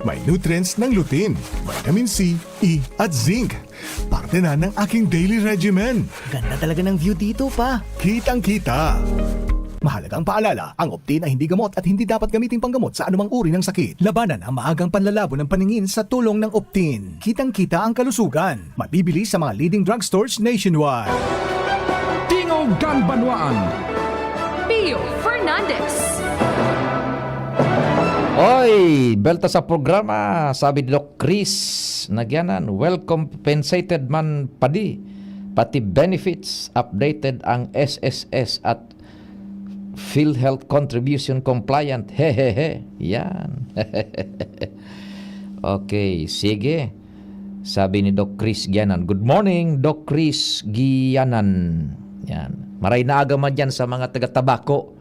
May nutrients ng lutein, vitamin C, E at zinc. Parte na ng aking daily regimen. Ganda talaga ng view dito pa. Kitang-kita. Mahalagang paalala, ang Optin ay hindi gamot at hindi dapat gamitin panggamot sa anumang uri ng sakit. Labanan ang maagang panlalabo ng paningin sa tulong ng Optin. Kitang-kita ang kalusugan. Mabibili sa mga leading drugstores nationwide. Tingog kan Banwaan. Pio Fernandez. Oy, belta sa programa, sabi ni Doc Chris Nagyanan, well compensated man padi, pati benefits, updated ang S S S at PhilHealth contribution compliant. Hehehe. Yan. Okay, sige. Sabi ni Doc Chris Gianan, "Good morning, Doc Chris Gianan." Yan. Maray na aga man dyan sa mga taga-Tabaco.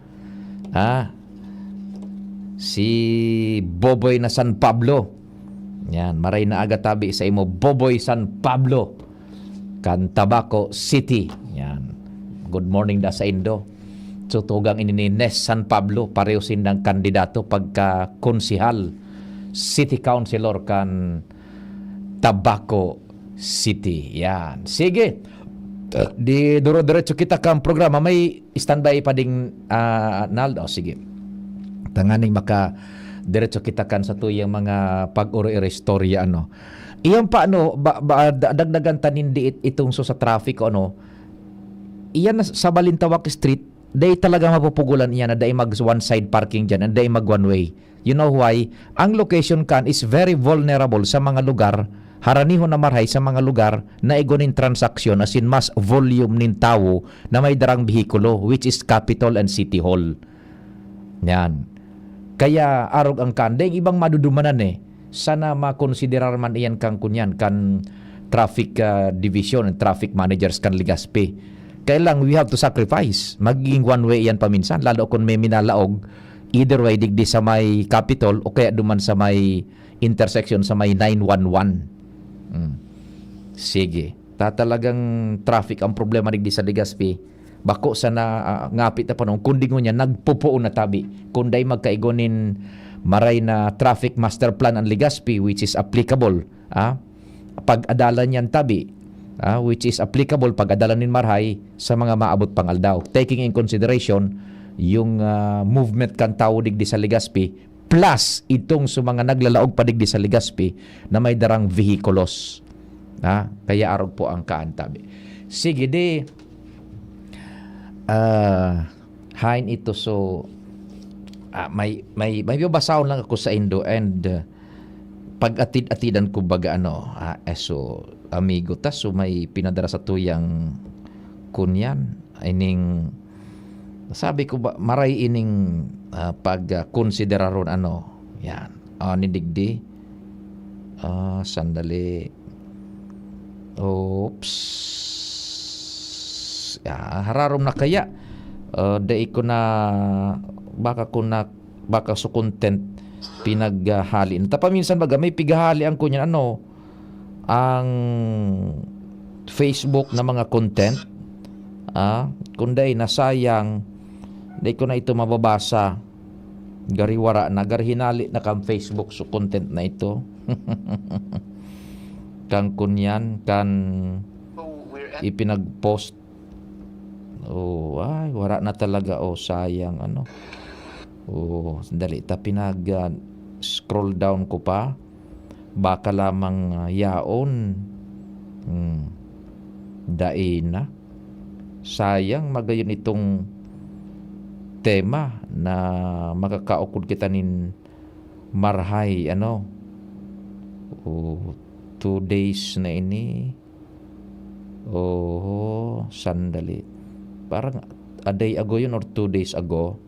Ha? Si Boboy na San Pablo. Yan. Maray na aga tabi sa imo, Boboy San Pablo. Kan Tabaco City. Yan. Good morning da sa indo. Tutugang ini ni Nes San Pablo, pareho sindang kandidato pagka konsehal, city councilor kan Tabaco City. Yan. Sige. Di duro-diretso kita kan programa. May standby pa ding, ah, Naldo. Sige. Tanganing maka diretso kita kan sa tuyang mga pag-oro-oro istorya, ano. Iyan pa, ano, ba, ba, da- dagdagan ta nin diit itong so sa traffic, ano. Iyan na sa Balintawak Street, dai talaga mapupugulan iyan na dai mag one side parking dyan and dai mag one way. You know why? Ang location kan is very vulnerable sa mga lugar, haranihon na marhay sa mga lugar na igo nin transaksyon, as in mas volume nin tawo na may darang behikulo, which is Capitol and City Hall. Yan. Kaya arog ang kan, daing ibang madudumanan eh. Sana makonsiderar man iyan kan kunyan, kan traffic, ah, division and traffic managers kan Legazpi. Kaya lang, we have to sacrifice. Magiging one way iyan paminsan, lalo kung may minalaog, either way, digdi sa may Capitol o kaya duman sa may intersection sa may nine one one. Mm. Sige. Ta talagang traffic ang problema digdi sa Legazpi. Bako sana, ah, ngapit na panahon, kundi ngunyan, nagpupuon na tabi. Kung dai magkaigo nin maray na traffic master plan ang Legazpi, which is applicable, ah, pag-adalan yan tabi, ah, which is applicable, pag-adalan nin marhay sa mga maabot pang aldaw. Taking in consideration yung, ah, movement kan tawo digdi sa Legazpi, plus itong sa mga naglalaog pa digdi sa Legazpi na may darang vehikulos. Ha? Kaya arog po ang kaan tabi. Sige, di, ah, hain ito. So, ah, may, may, may babasahon lang ako sa indo and, ah, pag-atid-atidan ko baga, ano, ah, eh, so, amigo ta, so may pinadara sa tuyang kunyan, ining, sabi ko ba, maray ining, ah, pag, ah, konsideraron, ano, yan. Ah, ni digdi. Ah, sandali. Oops. Ah, hararom na kaya. Ah, dai ko na, baka ko na, baka so content pinaghali. Tapaminsan baga, may pighahali ang kunyan, ano, ang Facebook na mga content. Ah, kung dai, nasayang, dai ko na ito mababasa. Gari wara na, gari hinali na kan Facebook so content na ito. Kan kunyan, kan ipinag-post. Oh, ay, wara na talaga. Oh, sayang, ano. Oh, dali ta pinag, ah, scroll down ko pa. Baka lamang, ah, yaon. Hmm. Dai na. Sayang, magayon itong tema na makakaukod kita nin marhay, ano. Oh, two days na ini. Oho, sandali. Parang a day ago yun or two days ago.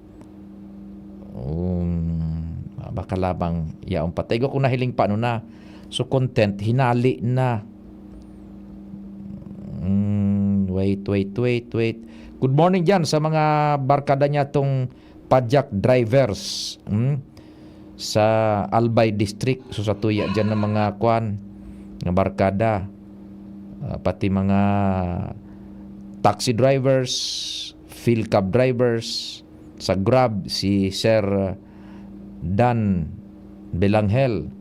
Um, baka lamang yaon pa. Taigo kung nahiling pa, ano na. So, content, hinali na. Mm, Wait, wait, wait, wait. Good morning diyan sa mga barkada niya tong pajak drivers, hmm? Sa Albay District. So, sa tuya diyan ng mga kwan, ng barkada. Ah, pati mga taxi drivers, Philcab drivers, sa Grab, si Sir Dan Belangel,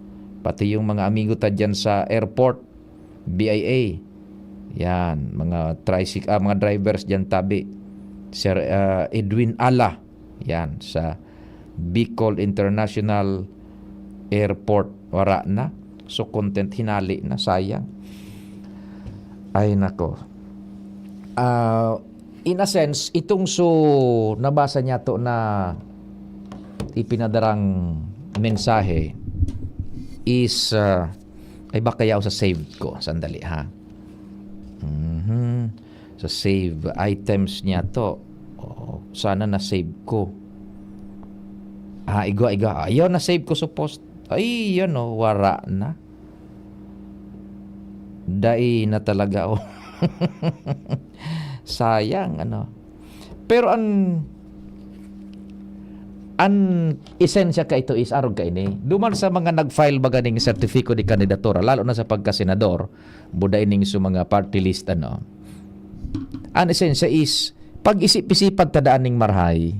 pati yung mga amigo ta diyan sa airport, B I A. Yan, mga tricyc-, ah, mga drivers diyan tabi. Sir, ah, Edwin Ala, yan, sa Bicol International Airport, wara na. So, content hinali na, sayang. Ay, nako. Ah, in a sense, itong so nabasa niya to na ipinadarang mensahe is, ah, ay, baka yaw sa saved ko. Sandali, ha? Mhm. Sa save items niya to. Oh, sana na-save ko. Ah, igwa, igwa. Ayun, na-save ko sa post. Ay, yan, oh, wara na. Dai na talaga, oh. Sayang, ano. Pero an, an esensya ka ito is arog ka ini. Duman sa mga nag-file baga ning sertifiko de kandidatura, lalo na sa pagkasenador, buda ining sa mga party list, ano. An esensya is, pag-isip-isipan ta daan ning marahay,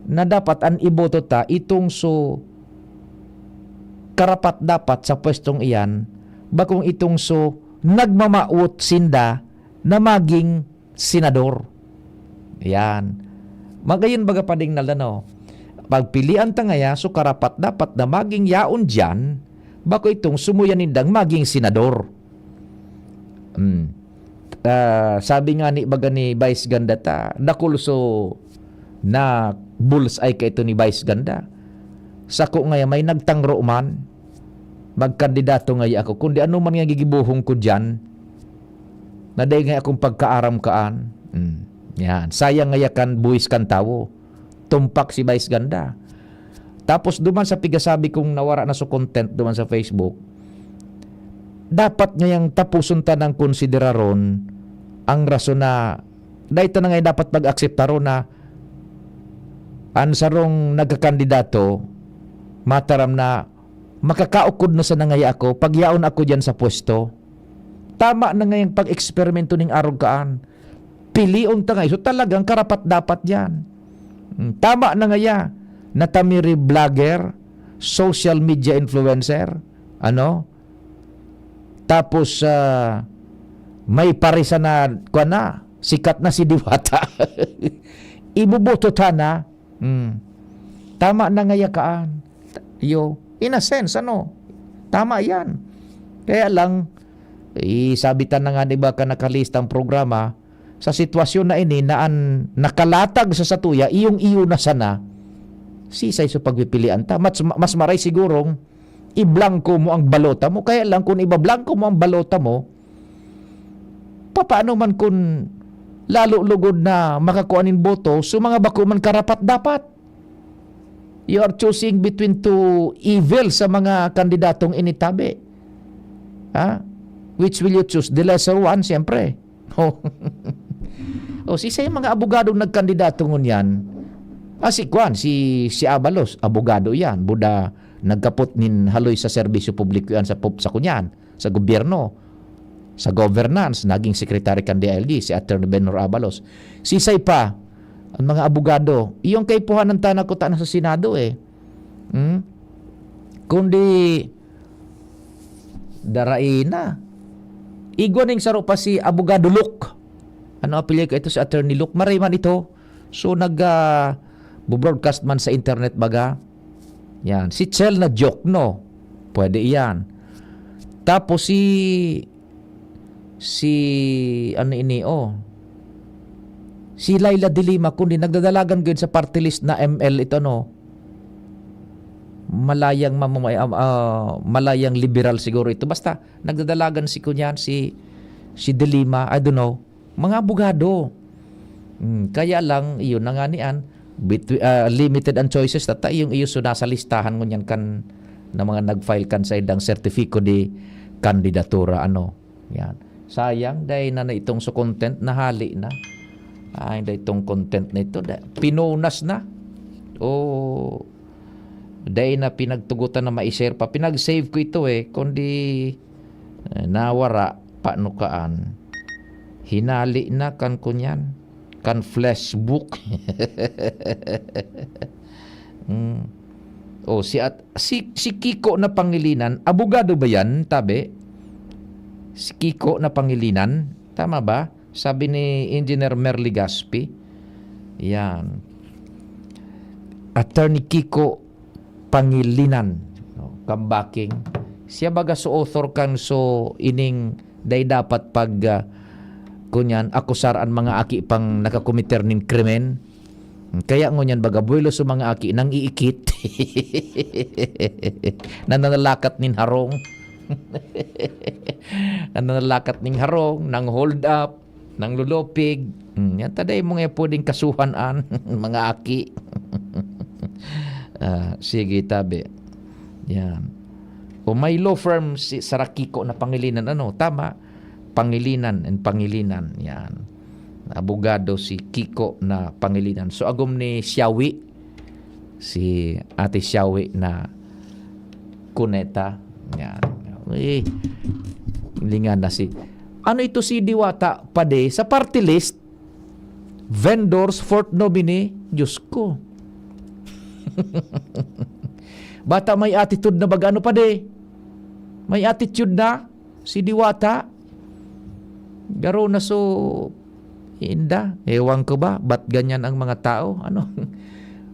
na dapat an iboto ta, itong so karapat dapat sa pwestong iyan, bakong itong so nagmamawot sinda na maging senador. Yan. Magayon baga pa ding nalano. Pagpilian ta ngaya, so karapat dapat na maging yaon diyan, bako itong sumuyan nindang maging senador. Hmm. Ah, sabi nga ni, baga ni Vice Ganda ta, dakul so na bullseye ka ito ni Vice Ganda. Sako ngaya may nagtangro man, magkandidato ngaya ako. Kundi ano man nga gigibohon ko diyan, na dai ngaya akong pagkaaram kaan. Hmm. Yan. Sayang ngaya kan buhis kan tawo. Tumpak si Vice Ganda. Tapos duman sa pigasabi kong nawara na so content duman sa Facebook, dapat ngayang tapuson ta ng konsideraron ang rason na dai ta na ngayon dapat pag-akseptaron na an sarong nagkakandidato, mataram na makakaukod na sana ngaya ako, pag yaon ako diyan sa pwesto. Tama na ngayang pag-eksperimento ning arog kaan. Pilion ta ngayon. So, talagang karapat-dapat diyan. Mm, tama na ngaya na ta mi ri vlogger, social media influencer, ano? Tapos, ah, may parisa na, kuwan na, sikat na si Diwata. Iboboto ta na. Mm. Tama na ngaya kaan. Yo, in a sense, ano? Tama yan. Kaya lang, eh, sabi ta na nga, di ba, ka nakalista ang programa, sa sitwasyon na ini na an nakalatag sa satuya, iyong-iyo na sana, sisay sa pagpipilian ta. Mas, mas maray sigurong iblangko mo ang balota mo. Kaya lang, kung ibablangko mo ang balota mo, papaano man kun lalo lugod na makakua nin boto, so mga bako man karapat-dapat? You are choosing between two evil sa mga kandidatong ini tabi. Ha? Which will you choose? The lesser one, siyempre. Oh. O, si sa mga abogadong nagkandidato ngunyan, ah, si Kwan, si, si Abalos, abogado yan. Buda, nagkapot nin haloy sa serbisyo publiko yan sa pop-, sa kunyan, sa gobyerno, sa governance, naging secretary kan D I L G, si Attorney Benhur Abalos. Sisay pa, ang mga abogado, iyong kaipuhanan ta na kuta na sa Senado eh. Hmm? Kundi, darai na. Igwa ning saro pa si Abogado Luke. Ano apelyido ka ito, si Attorney Luke? Maray man ito. So, nag, ah, bu-broadcast man sa internet baga. Yan. Si Chel na joke, no? Pwede iyan. Tapos si, si, ano ini, oh. Si Leila de Lima, kundi nagdadalagan ko yun sa party list na M L ito, no? Malayang mamamay-, ah, ah, malayang liberal siguro ito. Basta, nagdadalagan si kunyan, si, si de Lima, I don't know. Mga abogado. Hmm, kaya lang, iyon na nga ni an, between, ah, limited ang choices, tata, iyong iyo so nasa listahan ngunyan kan, na mga nag-file kan sa idang sertifiko de kandidatura, ano. Yan. Sayang, dai na, na itong sa content, nahali na. Ay, dai itong content na ito, da, pinunas na. O, dai na pinagtugutan na ma-share pa. Pinag-save ko ito eh, kundi, eh, nawara, panukaan. Hinali na kan kunyan, kan flashbook. Mm. O, si at, si, si Kiko na Pangilinan, abogado ba yan, tabi? Si Kiko na Pangilinan, tama ba? Sabi ni Engineer Merly Gaspi. Yan. Attorney Kiko Pangilinan. No, kambaking. Siya baga so author kan so ining dai dapat pag, ah, kunyan, akusar an mga aki pang nakakomiter nin krimen. Kaya ngunyan baga buwelo sa mga aki nang iikit. Nananalakat nin harong. Nananalakat ning harong, nang hold up, nang lulupig. Hmm, yan taday mo nga pwedeng kasuhan an mga aki. Ah, sige, tabi. Yan. O may law firm si Sarakiko na Pangilinan, ano? Tama. Pangilinan and Pangilinan. Yan. Abogado si Kiko na Pangilinan. So, agom ni Siawi, si Ate Siawi na Cuneta. Yan. Eh, lingan na si, ano ito si Diwata, pade, sa party list? Vendors, fourth nominee? Diyos ko. Bata may attitude na baga, ano, pade? May attitude na si Diwata? Garo na so, inda. Ewan ko ba, ba't ganyan ang mga tao? Ano?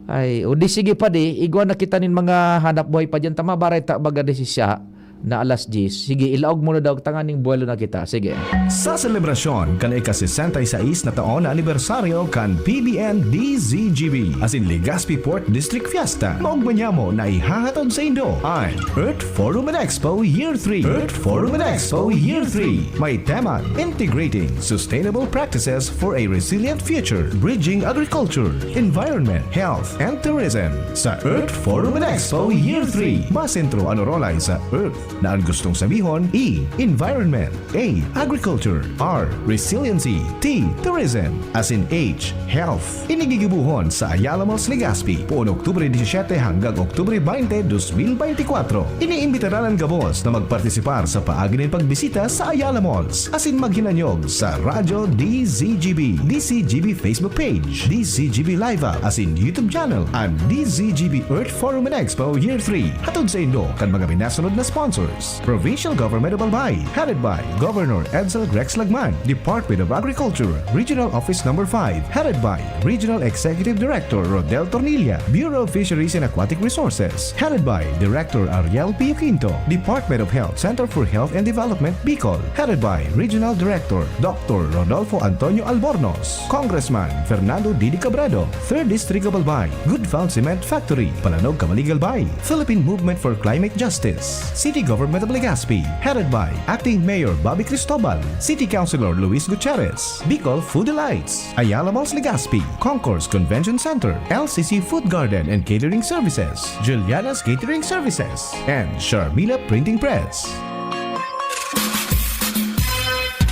Ay, o di sige, pade, igwa na kita nin mga hanap buhay pa dyan. Tama ba, reta, baga di si siya na alas diyes? Sige, ilaog mo na daw, tanganing buwelo na kita. Sige. Sa selebrasyon kan ika-sesenta y seis na taon na anibersaryo kan P B N D Z G B, asin Legazpi Port District Fiesta, maogma nyamo na ihahatod sa indo an Earth Forum and Expo Year three. Earth Forum and Expo Year three. May tema, Integrating Sustainable Practices for a Resilient Future, Bridging Agriculture, Environment, Health, and Tourism. Sa Earth Forum and Expo Year three, masentro an orolay sa Earth, na an gustong sabihon, E, Environment, A, Agriculture, R, Resiliency, T, Tourism, asin H, Health. Ini gigibohon sa Ayala Malls, Legazpi, poon Oktubre disisiete hanggang Oktubre baynte, dos mil baynte kwatro. Iniimbitaran an gabos na magpartisipar sa paagi nin pagbisita sa Ayala Malls asin maghinanyog sa Radyo D Z G B, D Z G B Facebook page, D Z G B Live App, asin YouTube channel, an D Z G B Earth Forum and Expo Year three. Hatod saindo kan mga minasunod na sponsors: Provincial Government of Albay, headed by Governor Edsel Rex Lagman; Department of Agriculture, Regional Office Number five, headed by Regional Executive Director Rodel Tornilla; Bureau of Fisheries and Aquatic Resources, headed by Director Ariel Pio Quinto; Department of Health Center for Health and Development, Bicol, headed by Regional Director Doctor Rodolfo Antonio Albornoz; Congressman Fernando Didi Cabredo, Third District of Albay; Good Found Cement Factory, Palanog, Camalig, Albay; Philippine Movement for Climate Justice; City Government of Legazpi, headed by Acting Mayor Bobby Cristobal; City Councilor Luis Gutierrez; Bicol Food Delights, Ayala Malls, Legazpi; Concourse Convention Center, L C C Food Garden and Catering Services, Juliana's Catering Services, and Sharmila Printing Press.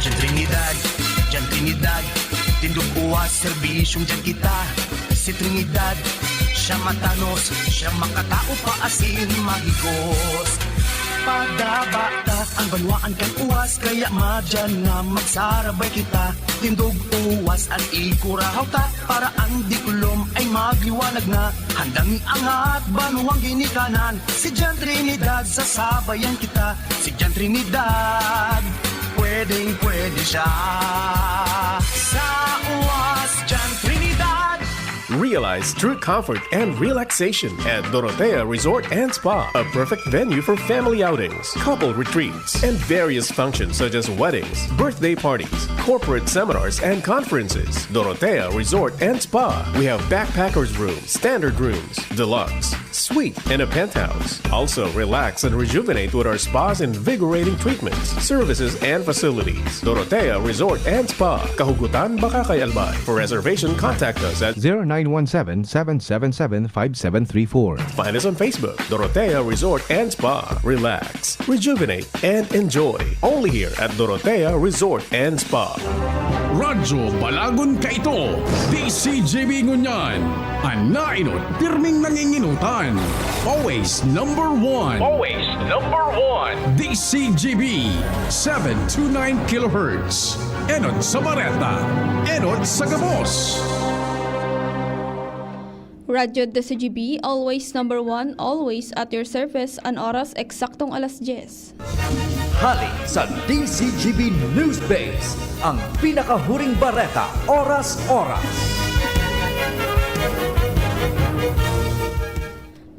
Diyan Trinidad, diyan Trinidad, tindog uwas, serbisyong diyan kita. Si Trinidad, siya matanos, siya makatao pa asin mahigos. Padaba ta an banwaan kan uwas, kaya madyan na magsarabay kita. Tindog uwas an ikurahaw ta, para an diklom ay magliwanag na. Handang iangat banwang ginikanan, si Jan Trinidad, sasabayan kita. Si Jan Trinidad, pwedeng pwede siya. Sa uwas, Jan Trinidad. Realize true comfort and relaxation at Dorotea Resort and Spa, a perfect venue for family outings, couple retreats, and various functions such as weddings, birthday parties, corporate seminars, and conferences. Dorotea Resort and Spa. We have backpackers rooms, standard rooms, deluxe, Suite and a penthouse. Also, relax and rejuvenate with our spa's invigorating treatments, services, and facilities. Dorotea Resort and Spa, Kahugutan, Bacacay, Albay. For reservation, contact us at zero nine one seven, seven seven seven, five seven three four. Find us on Facebook, Dorotea Resort and Spa. Relax, rejuvenate, and enjoy. Only here at Dorotea Resort and Spa. Radyo Balagon kaito, D C G B ngunyan. An nainot, pirming nanginginutan. Always number one. Always number one. D C G B, seven two nine kilohertz. Enot sa bareta, enot sa gabos. Radyo D C G B, always number one, always at your service. An oras, eksaktong alas diyes. Hali sa D C G B News Base, ang pinakahuring bareta, oras-oras.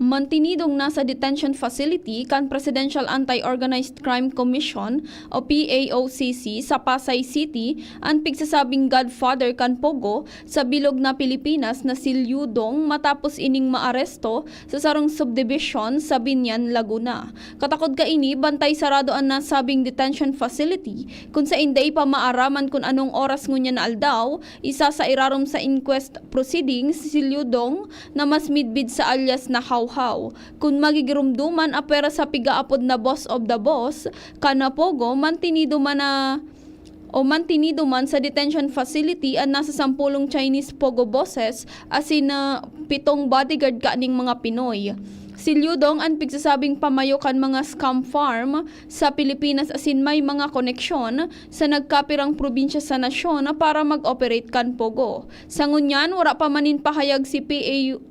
Mantinidong nasa detention facility kan Presidential Anti-Organized Crime Commission o P A O C C sa Pasay City an pigsasabing godfather kan Pogo sa bilog na Pilipinas na si Liu Dong matapos ining maaresto sa sarong subdivision sa Biñan, Laguna. Katakod kaini, bantay sarado an nasabing detention facility, kun sain dai pa maaraman kun anong oras ngunyan na aldaw, isa sa irarom sa inquest proceedings si Liu Dong na mas midbid sa alias na Hawhaw. Kun magigiromdoman, apwera sa pigaapod na boss of the boss, kan Pogo, mantinido man na o mantinido man sa detention facility an nasa sampolong Chinese Pogo bosses asin na pitong bodyguard kaning mga Pinoy. Si Liu Dong an pigsasabing pamayo kan mga scam farm sa Pilipinas asin may mga koneksyon sa nagkapirang probinsya sa nasyon para mag-operate kan Pogo. Sa ngunyan, wara pa man nin pahayag si P A U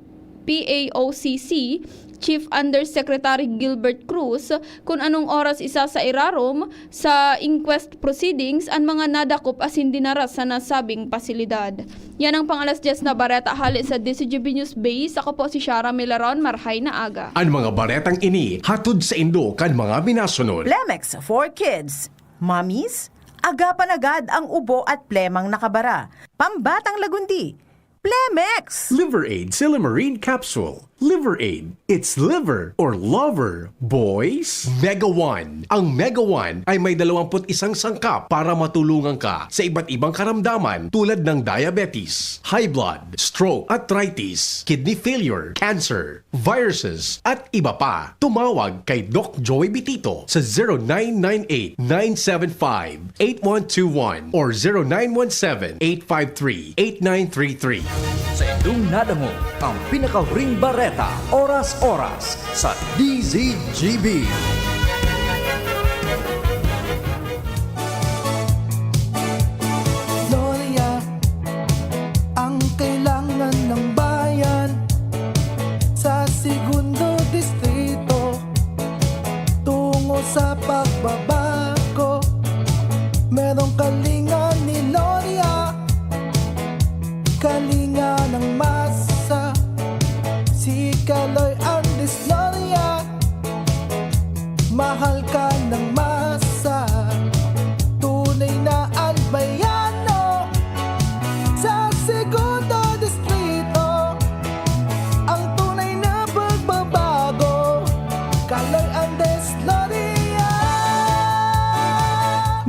P A O C C Chief Undersecretary Gilbert Cruz kun anong oras isa sa irarom sa inquest proceedings an mga nadakop asin dinara sa nasabing pasilidad. Yan ang pang-alas diyes na bareta hali sa D C G B News Base. Ako po si Shara Milaron. Marhay na aga. An mga baretang ini hatod saindo kan mga minasunod. Plemex for Kids. Mommies, agapan agad ang ubo at plemang nakabara. Pambatang lagundi. Plemex! Liver Aid Silymarin Capsule. Liver Aid, it's liver or lover, boys. Mega One. Ang Mega One ay may dalawampu't isang sangkap para matulungan ka sa iba't ibang karamdaman tulad ng diabetes, high blood, stroke, arthritis, kidney failure, cancer, viruses, at iba pa. Tumawag kay Doc Joey Bitito sa zero nine nine eight, nine seven five, eight one two one or zero nine one seven, eight five three, eight nine three three. Sa indong nadangog ang pinakahuring bareta, oras-oras sa D Z G B. Gloria, ang kailangan ng bayan sa Segundo Distrito. Tungo sa pagbabago, merong kalinga ni Gloria, kalinga ng masa, si Kaloy Andres Gloria. Mahal ka ng masa, tunay na Albayano. Sa Segundo Distrito, ang tunay na pagbabago, Kaloy Andres Gloria.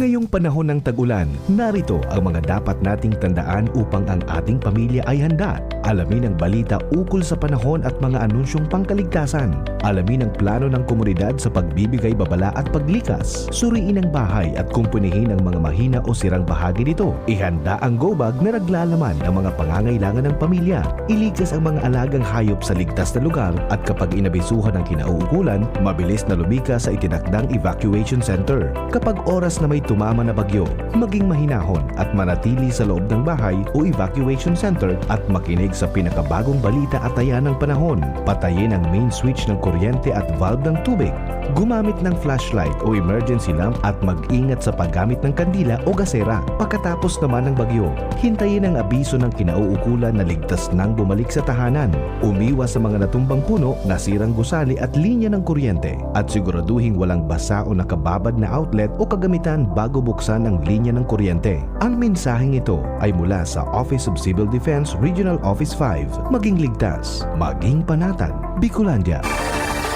Ngayong panahon ng tag-ulan, narito ang mga dapat nating tandaan upang ang ating pamilya ay handa. Alamin ang balita ukol sa panahon at mga anunsyong pangkaligtasan. Alamin ang plano ng komunidad sa pagbibigay babala at paglikas. Suriin ang bahay at kumpunihin ang mga mahina o sirang bahagi nito. Ihanda ang go bag na naglalaman ng mga pangangailangan ng pamilya. Ilikas ang mga alagang hayop sa ligtas na lugar at kapag inabisuhan ang kinauukulan, mabilis na lumikas sa itinakdang evacuation center. Kapag oras na may tumama na bagyo, maging mahinahon at manatili sa loob ng bahay o evacuation center at makinig sa pinakabagong balita at taya ng panahon. Patayin ang main switch ng kuryente at valve ng tubig. Gumamit ng flashlight o emergency lamp at mag-ingat sa paggamit ng kandila o gasera. Pagkatapos naman ng bagyo, hintayin ang abiso ng kinauukulan na ligtas nang bumalik sa tahanan. Umiwas sa mga natumbang puno, nasirang gusali at linya ng kuryente, at siguraduhing walang basa o nakababad na outlet o kagamitan bago buksan ang linya ng kuryente. Ang mensaheng ito ay mula sa Office of Civil Defense Regional Office five. Maging ligtas, maging panatag, Bicolandia.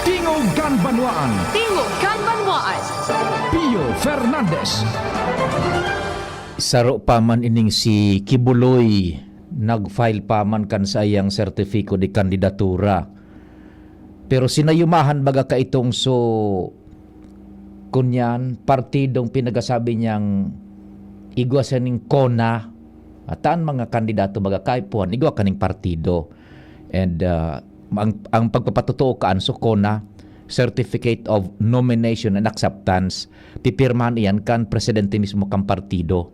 Tingog kan Banwaan. Tingog kan Banwaan. Pio Fernandez. Saro pa man ining si Kibuloy, nag-file pa man kan saiyang sertifiko de kandidatura. Pero sinayumahan baga kaitong so, kunyan, partidong pinagasabi niyang igwa siya ning kona. At ang mga kandidato baga kaipuhan, igwa kaning partido. And uh, ang, ang pagpapatotoo kaan so kona, Certificate of Nomination and Acceptance, pipirmahan iyan kan presidente mismo kan partido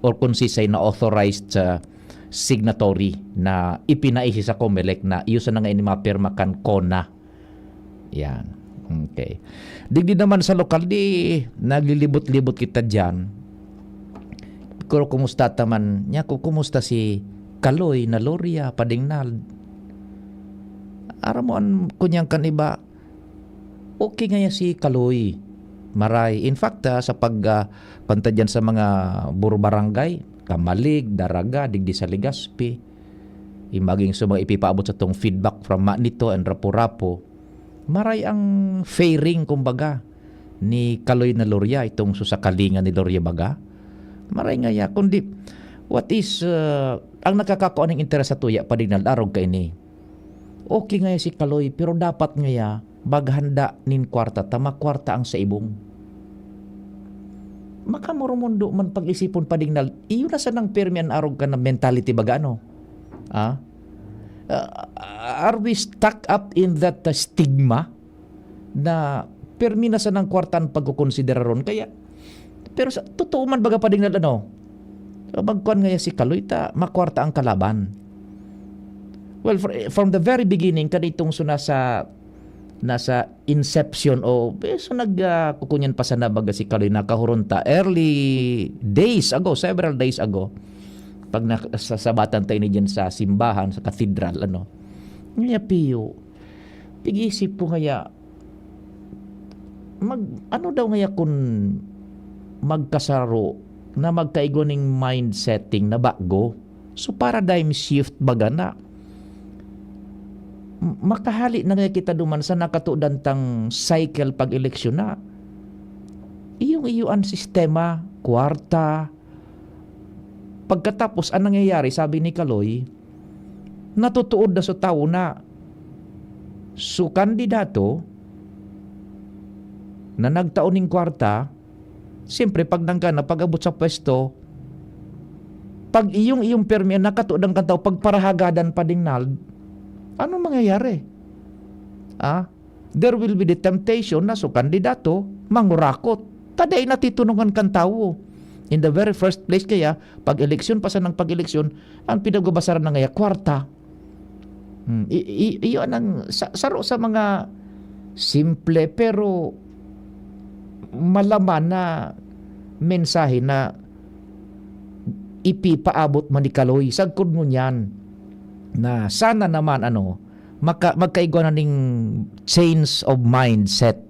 or kung sisay na authorized uh, signatory na ipinaisi sa Comelec na iyo sana nga ini mapirma kan kona. Yan. Okay. Digdi naman sa lokal, di naglilibot-libot kita dyan. Pero kumusta ta man? Niya ko, kumusta si Kaloy na Loria, Padingnal? Aram mo, an, kunyang kan iba, okay ngaya si Kaloy. Maray. In fact, ah, sa pag, ah, panta dyan sa mga buro barangay, Kamalig, Daraga, digdi sa Legazpi, imaging sa mga ipipaabot sa tong feedback from Manito and Rapu-Rapu, maray ang fairing, kumbaga, ni Kaloy na Loria, itong susakalingan ni Loria baga. Maray ngaya, kundi, what is, uh, ang nakakakua ning interes sa tuya, Padingnal, arog kaini? Okay ngaya si Kaloy, pero dapat ngaya, maghanda nin kwarta, ta makwarta ang sa ibong. Makamurumundo man pag-isipon, Padingnal, iyo na sanang permi an arog ka na mentality baga, ano? Ah? Uh, are we stuck up in that uh, stigma na permi na sanang kwarta ang pagkukonsideraron? Kaya, pero sa totoo man baga, Padingnal, ano, magkuan ngaya si Kaloy ta makwarta ang kalaban. Well, fr- from the very beginning, kanitong so nasa, nasa inception o eh, so nag ah, kukunyan pa sana baga si Kaloy, nakahuron ta early days ago, several days ago, pag nasasabatan tayo ni dyan sa simbahan, sa katedral, ano. Ngaya, Pio, pag-isip ko ngaya, mag, ano daw ngaya kun magkasaro na magkaigwa ning mind setting na bago? So, paradigm shift baga na. M- makahali na ngaya kita duman sa nakatudan tang cycle pag-eleksyon na iyong-iyo an sistema, kwarta. Pagkatapos, ang nangyayari, sabi ni Kaloy, natutuod na sa tawo na so kandidato na nagtao ning kwarta, siyempre, pag nangga na, pag-abot sa pwesto, pag iyong-iyong permi, nakatudan kan tao, pagparahagadan, Padingnal, anong mangyayari? Ah? There will be the temptation na so kandidato, mangurakot. Ta dai natitunongan kan tawo. In the very first place kaya, pag-eleksyon pa sanang pag-eleksyon, ang pinagbabasaran na ngaya, kwarta. Hmm, i- i- iyon ang sa- saro sa mga simple pero malaman na mensahe na ipipaabot man ni Kaloy. Sagkod ngunyan na sana naman, ano, maka- magkaigwa na ning change of mindset.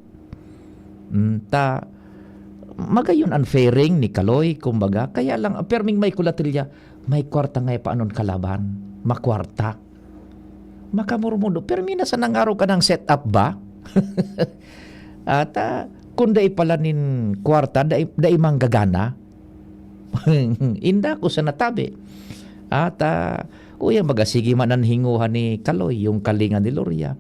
Mm, ta magayon ang fairing ni Kaloy, kumbaga. Kaya lang, perming may kulatilya, may kwarta nga ipaanon kalaban. Makwarta. Makamurmudo. Pero minsan ang araw ka ng setup ba? At ah, kung dai pala nin kwarta, dai, dai manggagana. Inda ko sa natabi. At ah, uya, baga, sige man ang hinguha ni Kaloy, yung kalinga ni Loria.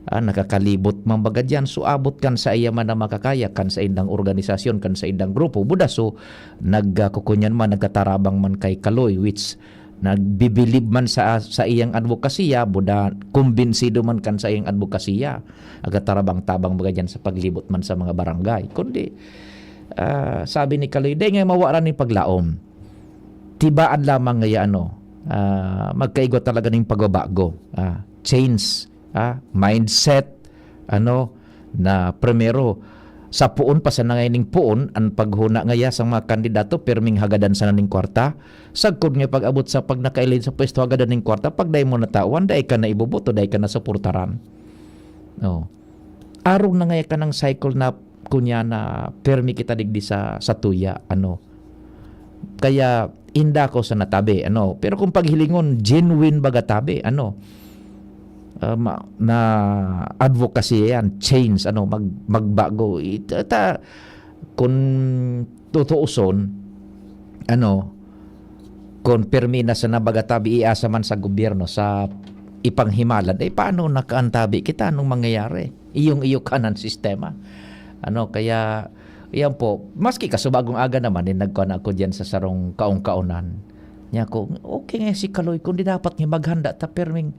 Ah, nakakalibot man baga diyan. So, abot kan sa iya man na makakaya, kan sa indang organisasyon, kan sa indang grupo. Buda, so, nagkukunyan man, nagkatarabang man kay Kaloy, which nagbibilib man sa sa iyang advokasya, buda kumbinsido man kan sa iyang advokasya, agatarabang-tabang baga diyan sa paglibot man sa mga barangay. Kundi, ah, sabi ni Kaloy, "Dai nga mawaran ni paglaom. Tibaan lamang ngaya, ano, ah, magkaigwa talaga ning pagbabago, ah, change, ah, mindset, ano, na primero, sa poon pa sana ngayon ning poon, ang paghuna ngaya sa mga kandidato, pirming hagadan sana ning kwarta. Sagkod nga pag-abot sa pag nakailid sa pwesto, hagadan ning kwarta, pag dai mo natawan, dai ka na iboboto, dai ka na suportaran." Oh. Arog na ngaya ka ng cycle na kunya na permi kita digdi sa, sa tuya, ano. Kaya, inda ko sa natabi, ano. Pero kung paghilingon, genuine baga tabi, ano. Ah, ma-, na advocacy yan, change, ano, mag-, magbago. Ita-, ta-, kung tutuuson, ano, kung permi na sa nabagatabi, iasa man sa gobyerno, sa ipanghimalan, eh, paano nakaantabi kita? Anong mangyayari? Iyong-iyo ka ng sistema. Ano, kaya, yan po, maski kasubagong aga naman, eh, nagkuha na ako dyan sa sarong kaong-kaonan. Niya ko, "Okay nga si Kaloy, kundi dapat nga maghanda ta, perming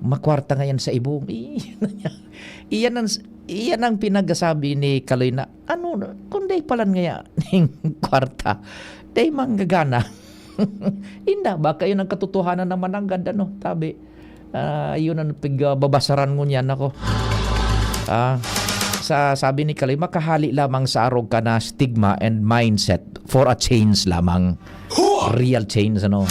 makwarta ngayon sa ibong." Iyan ang, iyan ang pinagasabi ni Kaloy na, "Ano, kundi palan ngaya ning kwarta, day manggagana." Inda, baka yun ang katotohanan naman ang ganda, no? Tabi. Ah, yun ang pigbabasaran ngunyan ako. Ah, sa sabi ni Kaloy, makahali lamang sa arog ka na stigma and mindset for a change lamang. Real change, ano?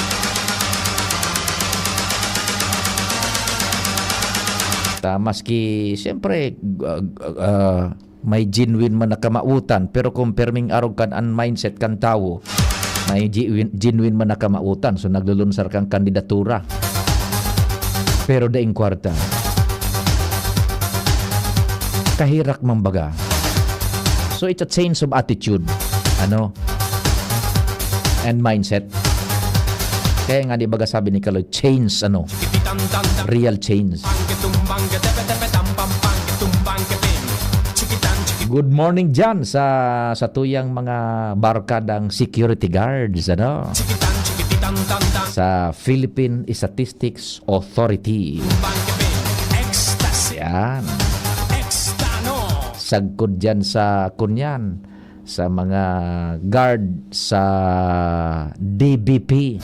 Ta, maski, siyempre, ah, ah, may genuine man na kamautan, pero kung perming arog kan an mindset kan tawo, may genuine, genuine man na kamautan, so naglulunsar kang kandidatura. Pero daing kwarta. Kaherak man baga. So it's a change of attitude. Ano? And mindset. Kaya nga, di baga sabi ni Kaloy, change, ano? Real change. Good morning dyan sa, sa tuyang mga barkadang security guards, ano? Sa Philippine Statistics Authority. Yan. Sagkod dyan sa kunyan, sa mga guard sa D B P,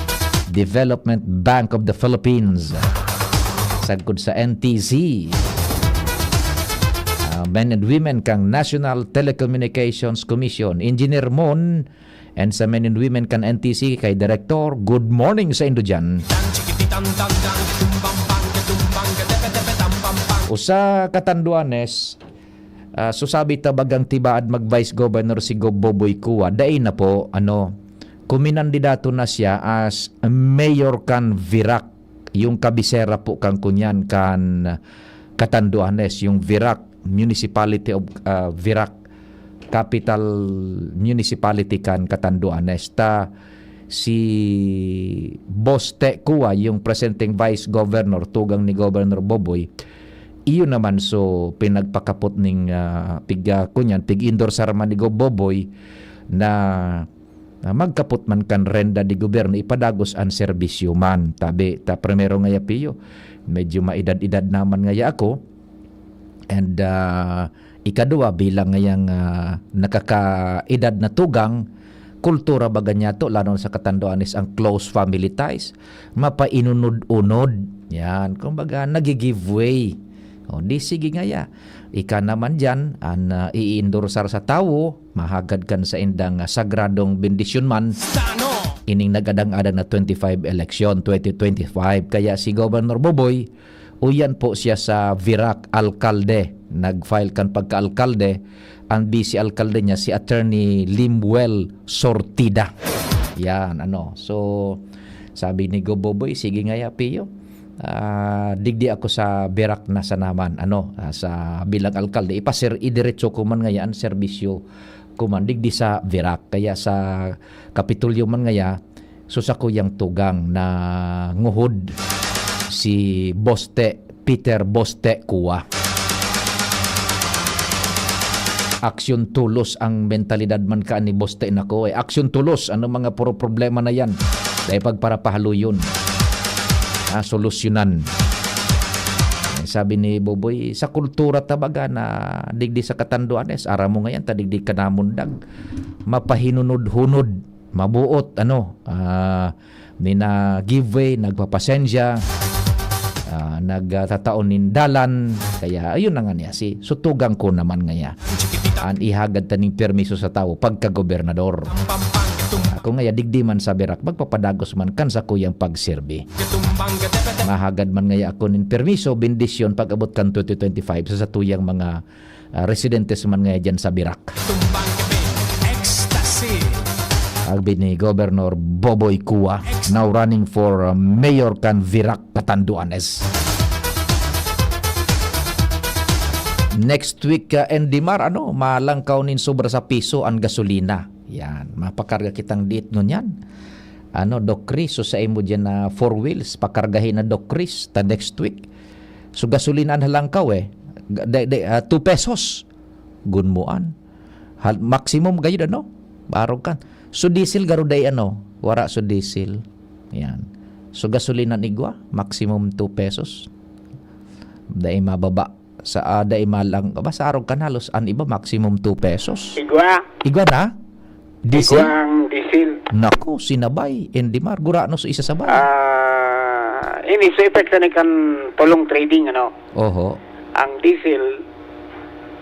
Development Bank of the Philippines. Sagkod sa N T C. Ah, men and women kang National Telecommunications Commission, Engineer Mon, and sa men and women kan N T C kay Director, good morning sa indo dyan. Usa ka Tanduanes, ah, so sabi ta bagang tibaad mag-Vice Governor si Gob Boboy Cua, dai na po, ano, kuminandidato na siya as mayor kan Virac, yung kabisera po kan kunyan, kan Catanduanes, yung Virac, Municipality of, ah, Virac, capital municipality kan Catanduanes. Ta si Boste Cua, yung presenteng Vice Governor, tugang ni Governor Boboy, iyo naman so pinagpakapot ning, ah, pig-, ah, kunyan, pig-endorsar man ni Gob Boboy na, ah, magkapot man kan renda di gobyerno, ipadagos an serbisyo man. Tabi, ta primero nga ya, Pio, medyo maedad-edad naman nga ya ako. And, ah, ikaduwa, bilang ngayang, ah, nakakaedad na tugang, kultura baga niya to, lalo na sa Catanduanes, ang close family ties. Mapainunod-unod. Yan. Kumbaga, nagi-give way. O, di sige ngaya. Ika naman dyan, an, ah, i-endorsar sa tawo, mahagad kan saindang, ah, sagradong bendisyon man. Ining nag-adang-adang na twenty-five election, twenty twenty-five. Kaya si Governor Boboy, uyan po siya sa Virac alkalde. Nag-file kan pagka-alkalde. Ang vice alkalde niya, si Attorney Limuel Sortida. Yan, ano. So, sabi ni Gob Boboy, "Sige ngaya, Pio. Ah, digdi ako sa Virac na sa naman, ano, ah, sa bilang alkalde. Ipasir-, idiretso ko man ngaya ang serbisyo ko man digdi sa Virac." Kaya sa Kapitolyo man ngaya, so sakuyang tugang na nguhod si Boste, Peter Boste Cua. Aksyon tulos ang mentalidad man ka ni Boste, nako, eh. Aksyon tulos, ano mga puro problema na yan? Dahil pagparapahaluyon. Ah, solusyonan. Eh, sabi ni Boboy, sa kultura ta baga na digdi sa Catanduanes, aram mo ngayon, ta digdi ka namundag. Mapahinunod-hunod, mabuot, ano, ah, nina-give way, nagpapasensya, ah, nagtatao nin dalan. Kaya, ayun na nga niya, si sutugang ko naman ngaya. An ihagad ta ning permiso sa tawo pagka-gobernador. Ako ngaya, digdi man sa Virac, magpapadagos man kan sakuyang pagserbi. Mahagad man ngaya ako nin permiso, bendisyon, pag-abot kan twenty twenty-five sa satuyang mga Ah, residentes man nga dyan sa Virac. Tumbang kami, ecstasy. Agbi ni Governor Boboy Cua, now running for, uh, mayor kan Virac, Catanduanes. Next week, uh, N D Mar, ano, malangkaw nin sobra sa piso ang gasolina. Yan, mapakarga kitang diit ngunyan. Ano, Doc Chris, so sa imo dyan na four wheels, pakargahin na Doc Chris, ta next week. So, gasolina an halangkaw eh. Ga-, de, de, ah, two pesos. Gunmoan. Hal-, maximum gayud, ano? Barog kan. So, diesel garo day, ano? Wara so diesel. Yan. So, gasolina an igwa, maximum two pesos. Dai mababa. Sa, ah, dai malang, basta arog kan halos, an iba maximum two pesos. Igwa. Igwa na? Diesel? Igwa ang diesel. Naku, sinabay. N D Mar, gurano sa isasabay. Ah, ini sa epekto ni kan tulong trading, ano? Oho. Ang diesel,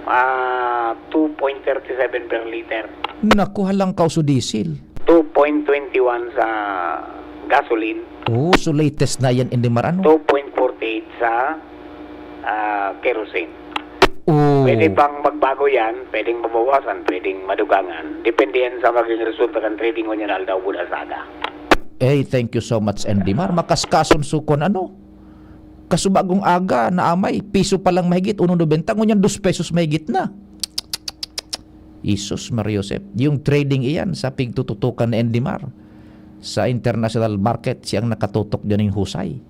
ah, two point thirty seven per liter. Naku, halangkaw so diesel. Two point twenty one sa gasoline. Oh, so latest na yan, N D Mar, ano? Two point forty eight sa, ah, kerosene. Oh. Pwede pang magbago yan, pwedeng mabawasan, pwedeng madugangan. Depende yan sa maging resulta kan trading ngunyan aldaw buda sa aga. Eh, thank you so much, N D Mar. Makaskason sukon, ano? Kasubagong aga, naamay, piso pa lang mahigit, uno nobenta, ngunyan dos pesos mahigit na. Jesus, Maria Josep. Yung trading iyan sa pigtututukan ni N D Mar. Sa international market, siyang nakatutok dyan yung husay.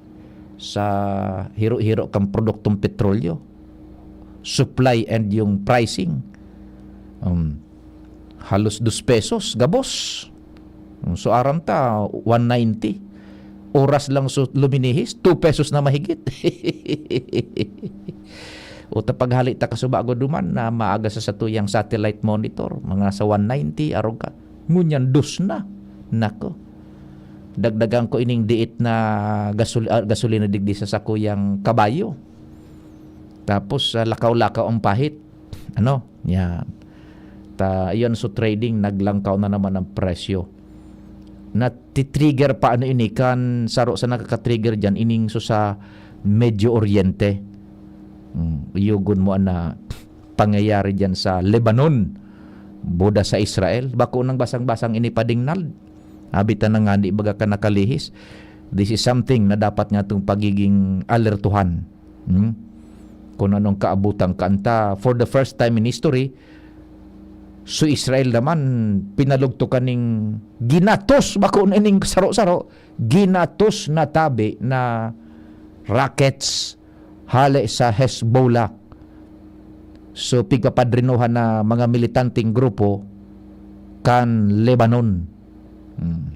Sa hiro-hiro kang produktong petrolyo. Supply and yung pricing. Um, halos dos pesos, gabos. Um, so, aram ta, one ninety. Oras lang so luminihis, two pesos na mahigit. O ta paghali ta kasubago duman na maaga sa satuyang satellite monitor, mga sa one ninety, arog ka. Ngunyan, dos na. Nako. Dagdagan ko ining diit na gasol-, ah, gasolina digdi sa sakuyang kabayo. Tapos, ah, lakaw-lakaw ang pahit. Ano? Yan. Ta, yun, so trading, naglangkaw na naman ang presyo. Natitrigger pa, ano ini, kan saro sa nakakatrigger dyan, ining so sa Medio Oriente. Hmm, iyugon mo na pangyayari dyan sa Lebanon, buda sa Israel. Bako nang basang-basang ini, Pading Nald. Abi ta na nga, di baga ka nakalihis. This is something na dapat nga itong pagiging alertuhan. Hmm? Kung anong kaabutan ka anta, for the first time in history, so Israel naman, pinalugto ka ning ginatos, bako na ning saro-saro, ginatos na tabi na rockets hale sa Hezbollah. So, pigpapadrinuhan na mga militanteng grupo kan Lebanon. Hmm.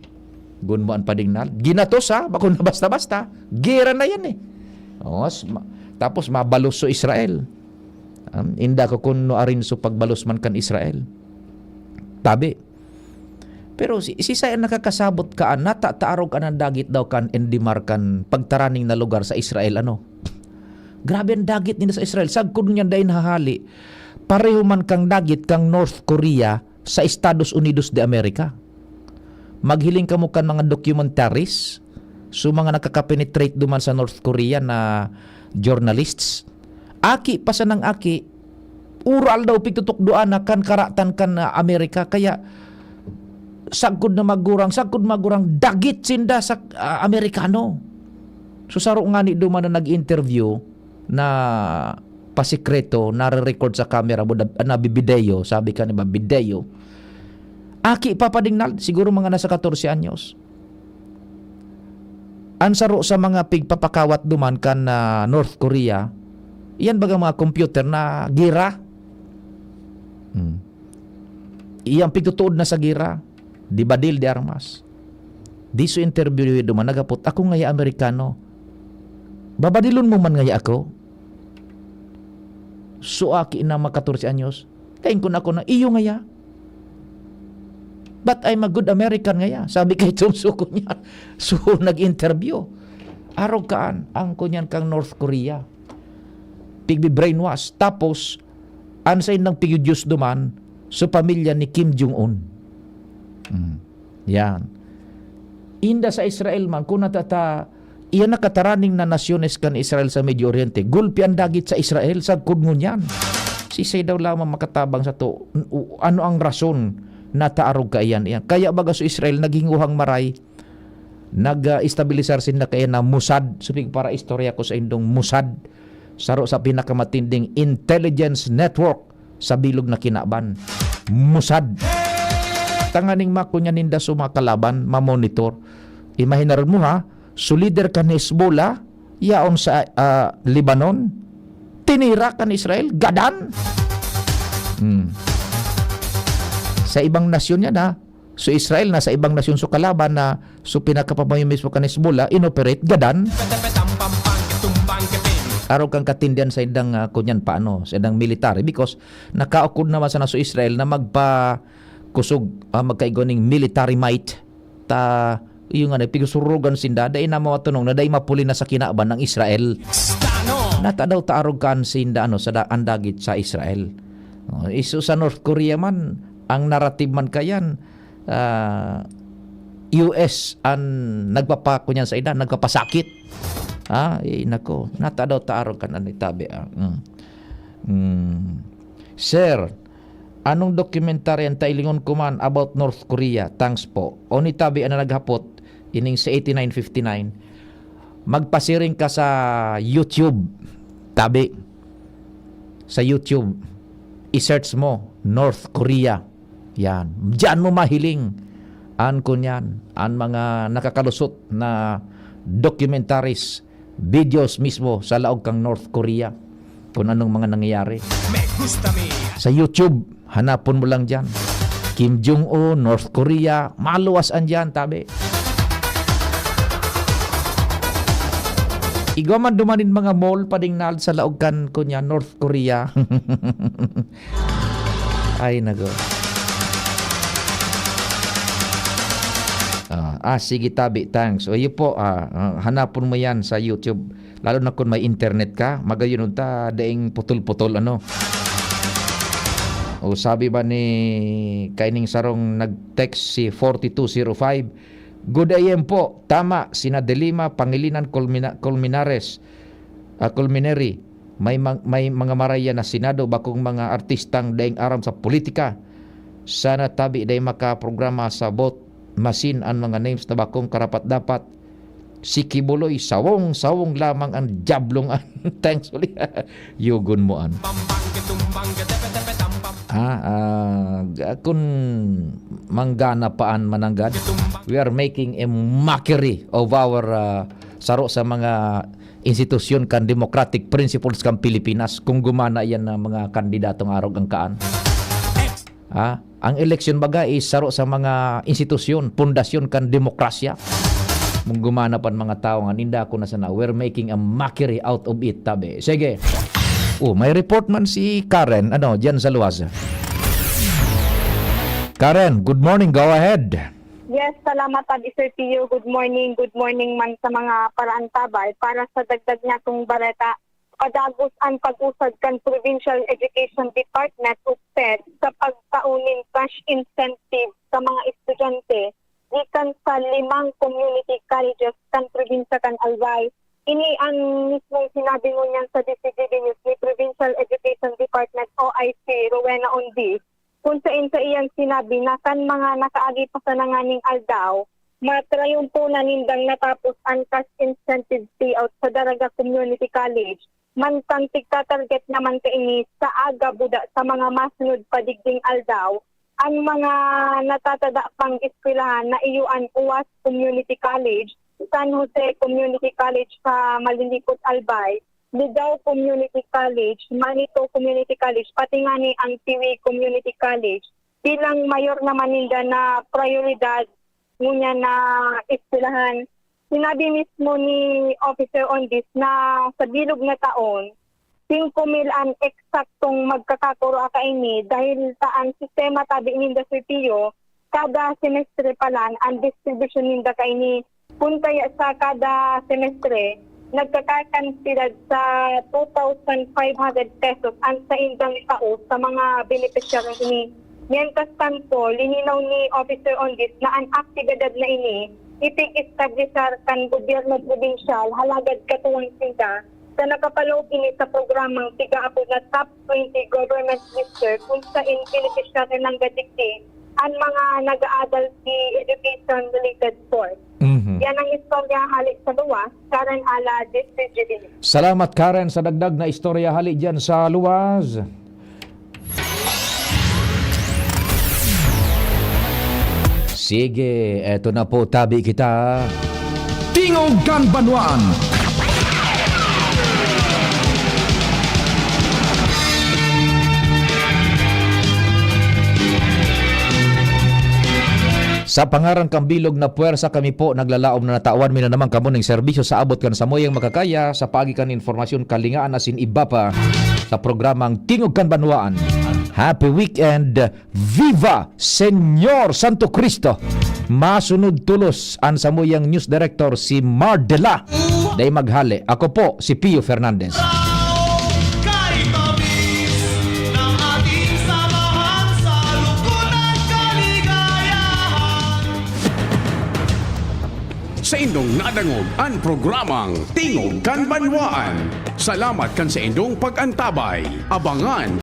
Gun mo an padingnal. Ginatos, ha? Bako na basta-basta. Gera na yan, eh. O, s-, ma-, tapos mabalos so Israel. Um, inda ko kun no arin so pagbalos man kan Israel. Tabi. Pero si, si Sai an nakakasabot ka, an natataarog an dagit daw kan Endimar kan pagtaraning na lugar sa Israel, ano? Grabe an dagit ninda sa Israel. Sagkod niyan dai nahahali. Pareho man kang dagit kang North Korea sa Estados Unidos de America. Maghiling kamo kan mga documentaries, so mga nakakapenetrate duman sa North Korea na journalists. Aki pa sanang aki, ural daw pigtutukdoan na kan karatan kan, ah, Amerika. Kaya, sagkod na magurang, sagkod magurang, dagit sinda sa, ah, Amerikano. So, saro ngani duman na nag-interview na pasikreto, nare-record sa camera, buda-, nabibideyo, sabi ka ni ba, bideyo. Aki pa padingnal, siguro mga nasa katorse anyos. An saro sa mga pigpapakawat duman kan, ah, North Korea, iyan baga mga computer na gira. Hmm. Iyang pigtutuod na sa gira, di badil, di armas. Di so interview duman, naghapot, "Ako ngaya Amerikano. Babadilon mo man ngaya ako?" So, aki na mga katorse anyos, kain ko na ako na, "Iyo ngaya." "But I'm a good American ngaya," sabi kay Chong Suko niya. So, nag-interview. Arog kaan, ang kunyan kang North Korea. Pigbi-brainwash. Tapos, an saindang pigdiyos duman, so pamilya ni Kim Jong-un. Hmm. Yan. Inda sa Israel man, kung natata-, iyan nakataraning na nasyones kan Israel sa Medio Oriente, gulpi an dagit sa Israel, sagkod ngunyan. Siisay daw lamang makatabang sato? U-, ano ang rason na taarog kaiyan iyan? Kaya baga so Israel naghinguhang maray, nag, ah, estabilisar sinda kaiyan na Mossad. So, pigparaistorya ko sa indong Mossad, saro sa pinakamatinding intelligence network sa bilog na kinaban. Mossad. Tanganing makunyan ninda sa mga kalaban, mamonitor. Imahinar mo ha, so lider kan Hezbollah, yaon sa, ah, Lebanon, tinira kan Israel, gadan. Hmm. Sa ibang nasyon yan, ha. So, Israel na sa ibang nasyon, so kalaban na, so pinakapamayo mismo kan Hezbollah, inoperate, gadan. Arog kang katindihan sa indang, ah, kunyan pa, ano, sa indang military, because nakaukod naman sana so Israel na magpa-, kusog, ah, magkaigwa ning military might. Ta, iyo nga, nagpigsurugan sinda, dai na mawatunong na dai mapuli na sa kinaban ang Israel. Nata daw taarog kan sinda, ano, sa da-, ang dagit sa Israel. Oh, iso sa North Korea man, ang narrative man kayan, ah, U S ang nagpapakunyan sa ida, nagpapasakit. Ah, eh, nako, nata daw taarog kan ano, itabi, ah. Mm. Mm. Sir, anong dokumentarya an tailingon ko man about North Korea? Thanks po. O ni tabi an naghapot, ining sa eighty-nine fifty-nine, magpasiring ka sa YouTube. Tabi. Sa YouTube, i-search mo, North Korea. Yan. Diyan mo mahiling an kunyan, an mga nakakalusot na documentaries, videos mismo sa laog kang North Korea, kung anong mga nangyayari. Sa YouTube, hanapon mo lang diyan. Kim Jong-un, North Korea, maluwas an diyan, tabi. Igwa man duman nin mga mall pading naal sa laog kan, kunya, North Korea. Ay, nago. Ah, ah, sige, tabi, thanks. O, iyo po, ah, ah, hanapon mo yan sa YouTube. Lalo na kung may internet ka, magayon unta, daing putol-putol, ano. O, sabi ba ni kaining sarong nag-text, si forty-two zero five, "Good A M po. Tama, sina De Lima, Pangilinan, Colmina-, Colmenares, ah, Colmeneri. May mang-, may mga maraya na Senado, bakong mga artistang daing aram sa politika. Sana tabi dai makaprograma sa vote machine an mga names na bakong karapat-dapat. Si Kibuloy, sawong-sawong lamang an diablong an." Thanks uli. Yugon mo an. Ah, ah, kun manggana pa an mananggad, we are making a mockery of our, ah, saro sa mga institusyon kan democratic principles kan Pilipinas kung gumana yan na mga kandidatong arog ang kaan. Ha? Ang eleksyon baga is saro sa mga institusyon, pundasyon kan demokrasya. Mong gumana pan mga tawo nga ninda ako na sana, we're making a mockery out of it, tabi. Sige. Oh, may report man si Karen, ano, diyan sa luwas. Karen, good morning. Go ahead. Yes, salamat, Abi Sir Pio. Good morning, good morning man sa mga paraantabay. Para sa dagdag niya kong bareta, padagos an pag-usad kan Provincial Education Department o PED sa pagtao nin cash incentive sa mga estudyante gikan sa limang community colleges kan probinsya kan Albay. Ini ang mismong sinabi ngunyan sa D C G B News ni Provincial Education Department O I C Rowena Ondiz, kung saen sa iyang sinabi na kan mga nakaagi pa sana nganing aldaw, matrayumpo na nindang natapos an cash incentive payout sa Daraga Community College, mantang tigta-target naman kaini sa aga buda sa mga masunod pa digding aldaw. An mga natatada pang eskwelahan na iyo an Uwas Community College, San Jose Community College sa Malilikot, Albay, Ligao Community College, Manito Community College, pati ngani ang Tiwi Community College, bilang mayor naman ninda na prioridad ngunyan na eskwelahan. Sinabi mismo ni Officer Ondiz na sa bilog na taon, singko mil an eksaktong magkakakuro kaini dahil sa ang sistema tabi ninda, Sir Pio, kada semestre pa lang ang distribusyon ninda kaini. Kun kaya sa kada semestre, nagkakakantidad sa two thousand five hundred pesos ang saindang tao sa mga benepisyaryo ini. Mientras tanto, lininaw ni Officer Ondiz na an aktibidad na ini ipig-establisar kan gobyerno probinsyal, halagad katuwang sinda Sa nakapaloob ini sa programang tiga-apod na Top twenty Government Minister, kung sain benepisyaryo nanggad digdi an mga nag-aadal ki education-related course. Mhm. Yan ang istorya hali sa luwas, Karen Ala, District Jubilee. Salamat, Karen, sa dagdag na istorya hali dyan sa luwas. Sige, eto na po, tabi kita. Tingog kan Banwaan. Sa pangaran kan bilog na puwersa, kami po naglalaom na natawan mi na naman kamo ning serbisyo sa abot kan samuyang makakaya sa paagi kan informasyon, kalingaan asin iba pa sa programang Tingog kan Banwaan. Happy weekend! Viva Señor Santo Cristo! Masunod tolos an samuyang news director, si Mardela. Dai maghale. Ako po si Pio Fernandez. Kay tamis ng ating samahan sa lungkot at kaligayahan. Saindong nadangog an programang Tingog kan Banwaan. Salamat kan saindong pag-antabay. Abangan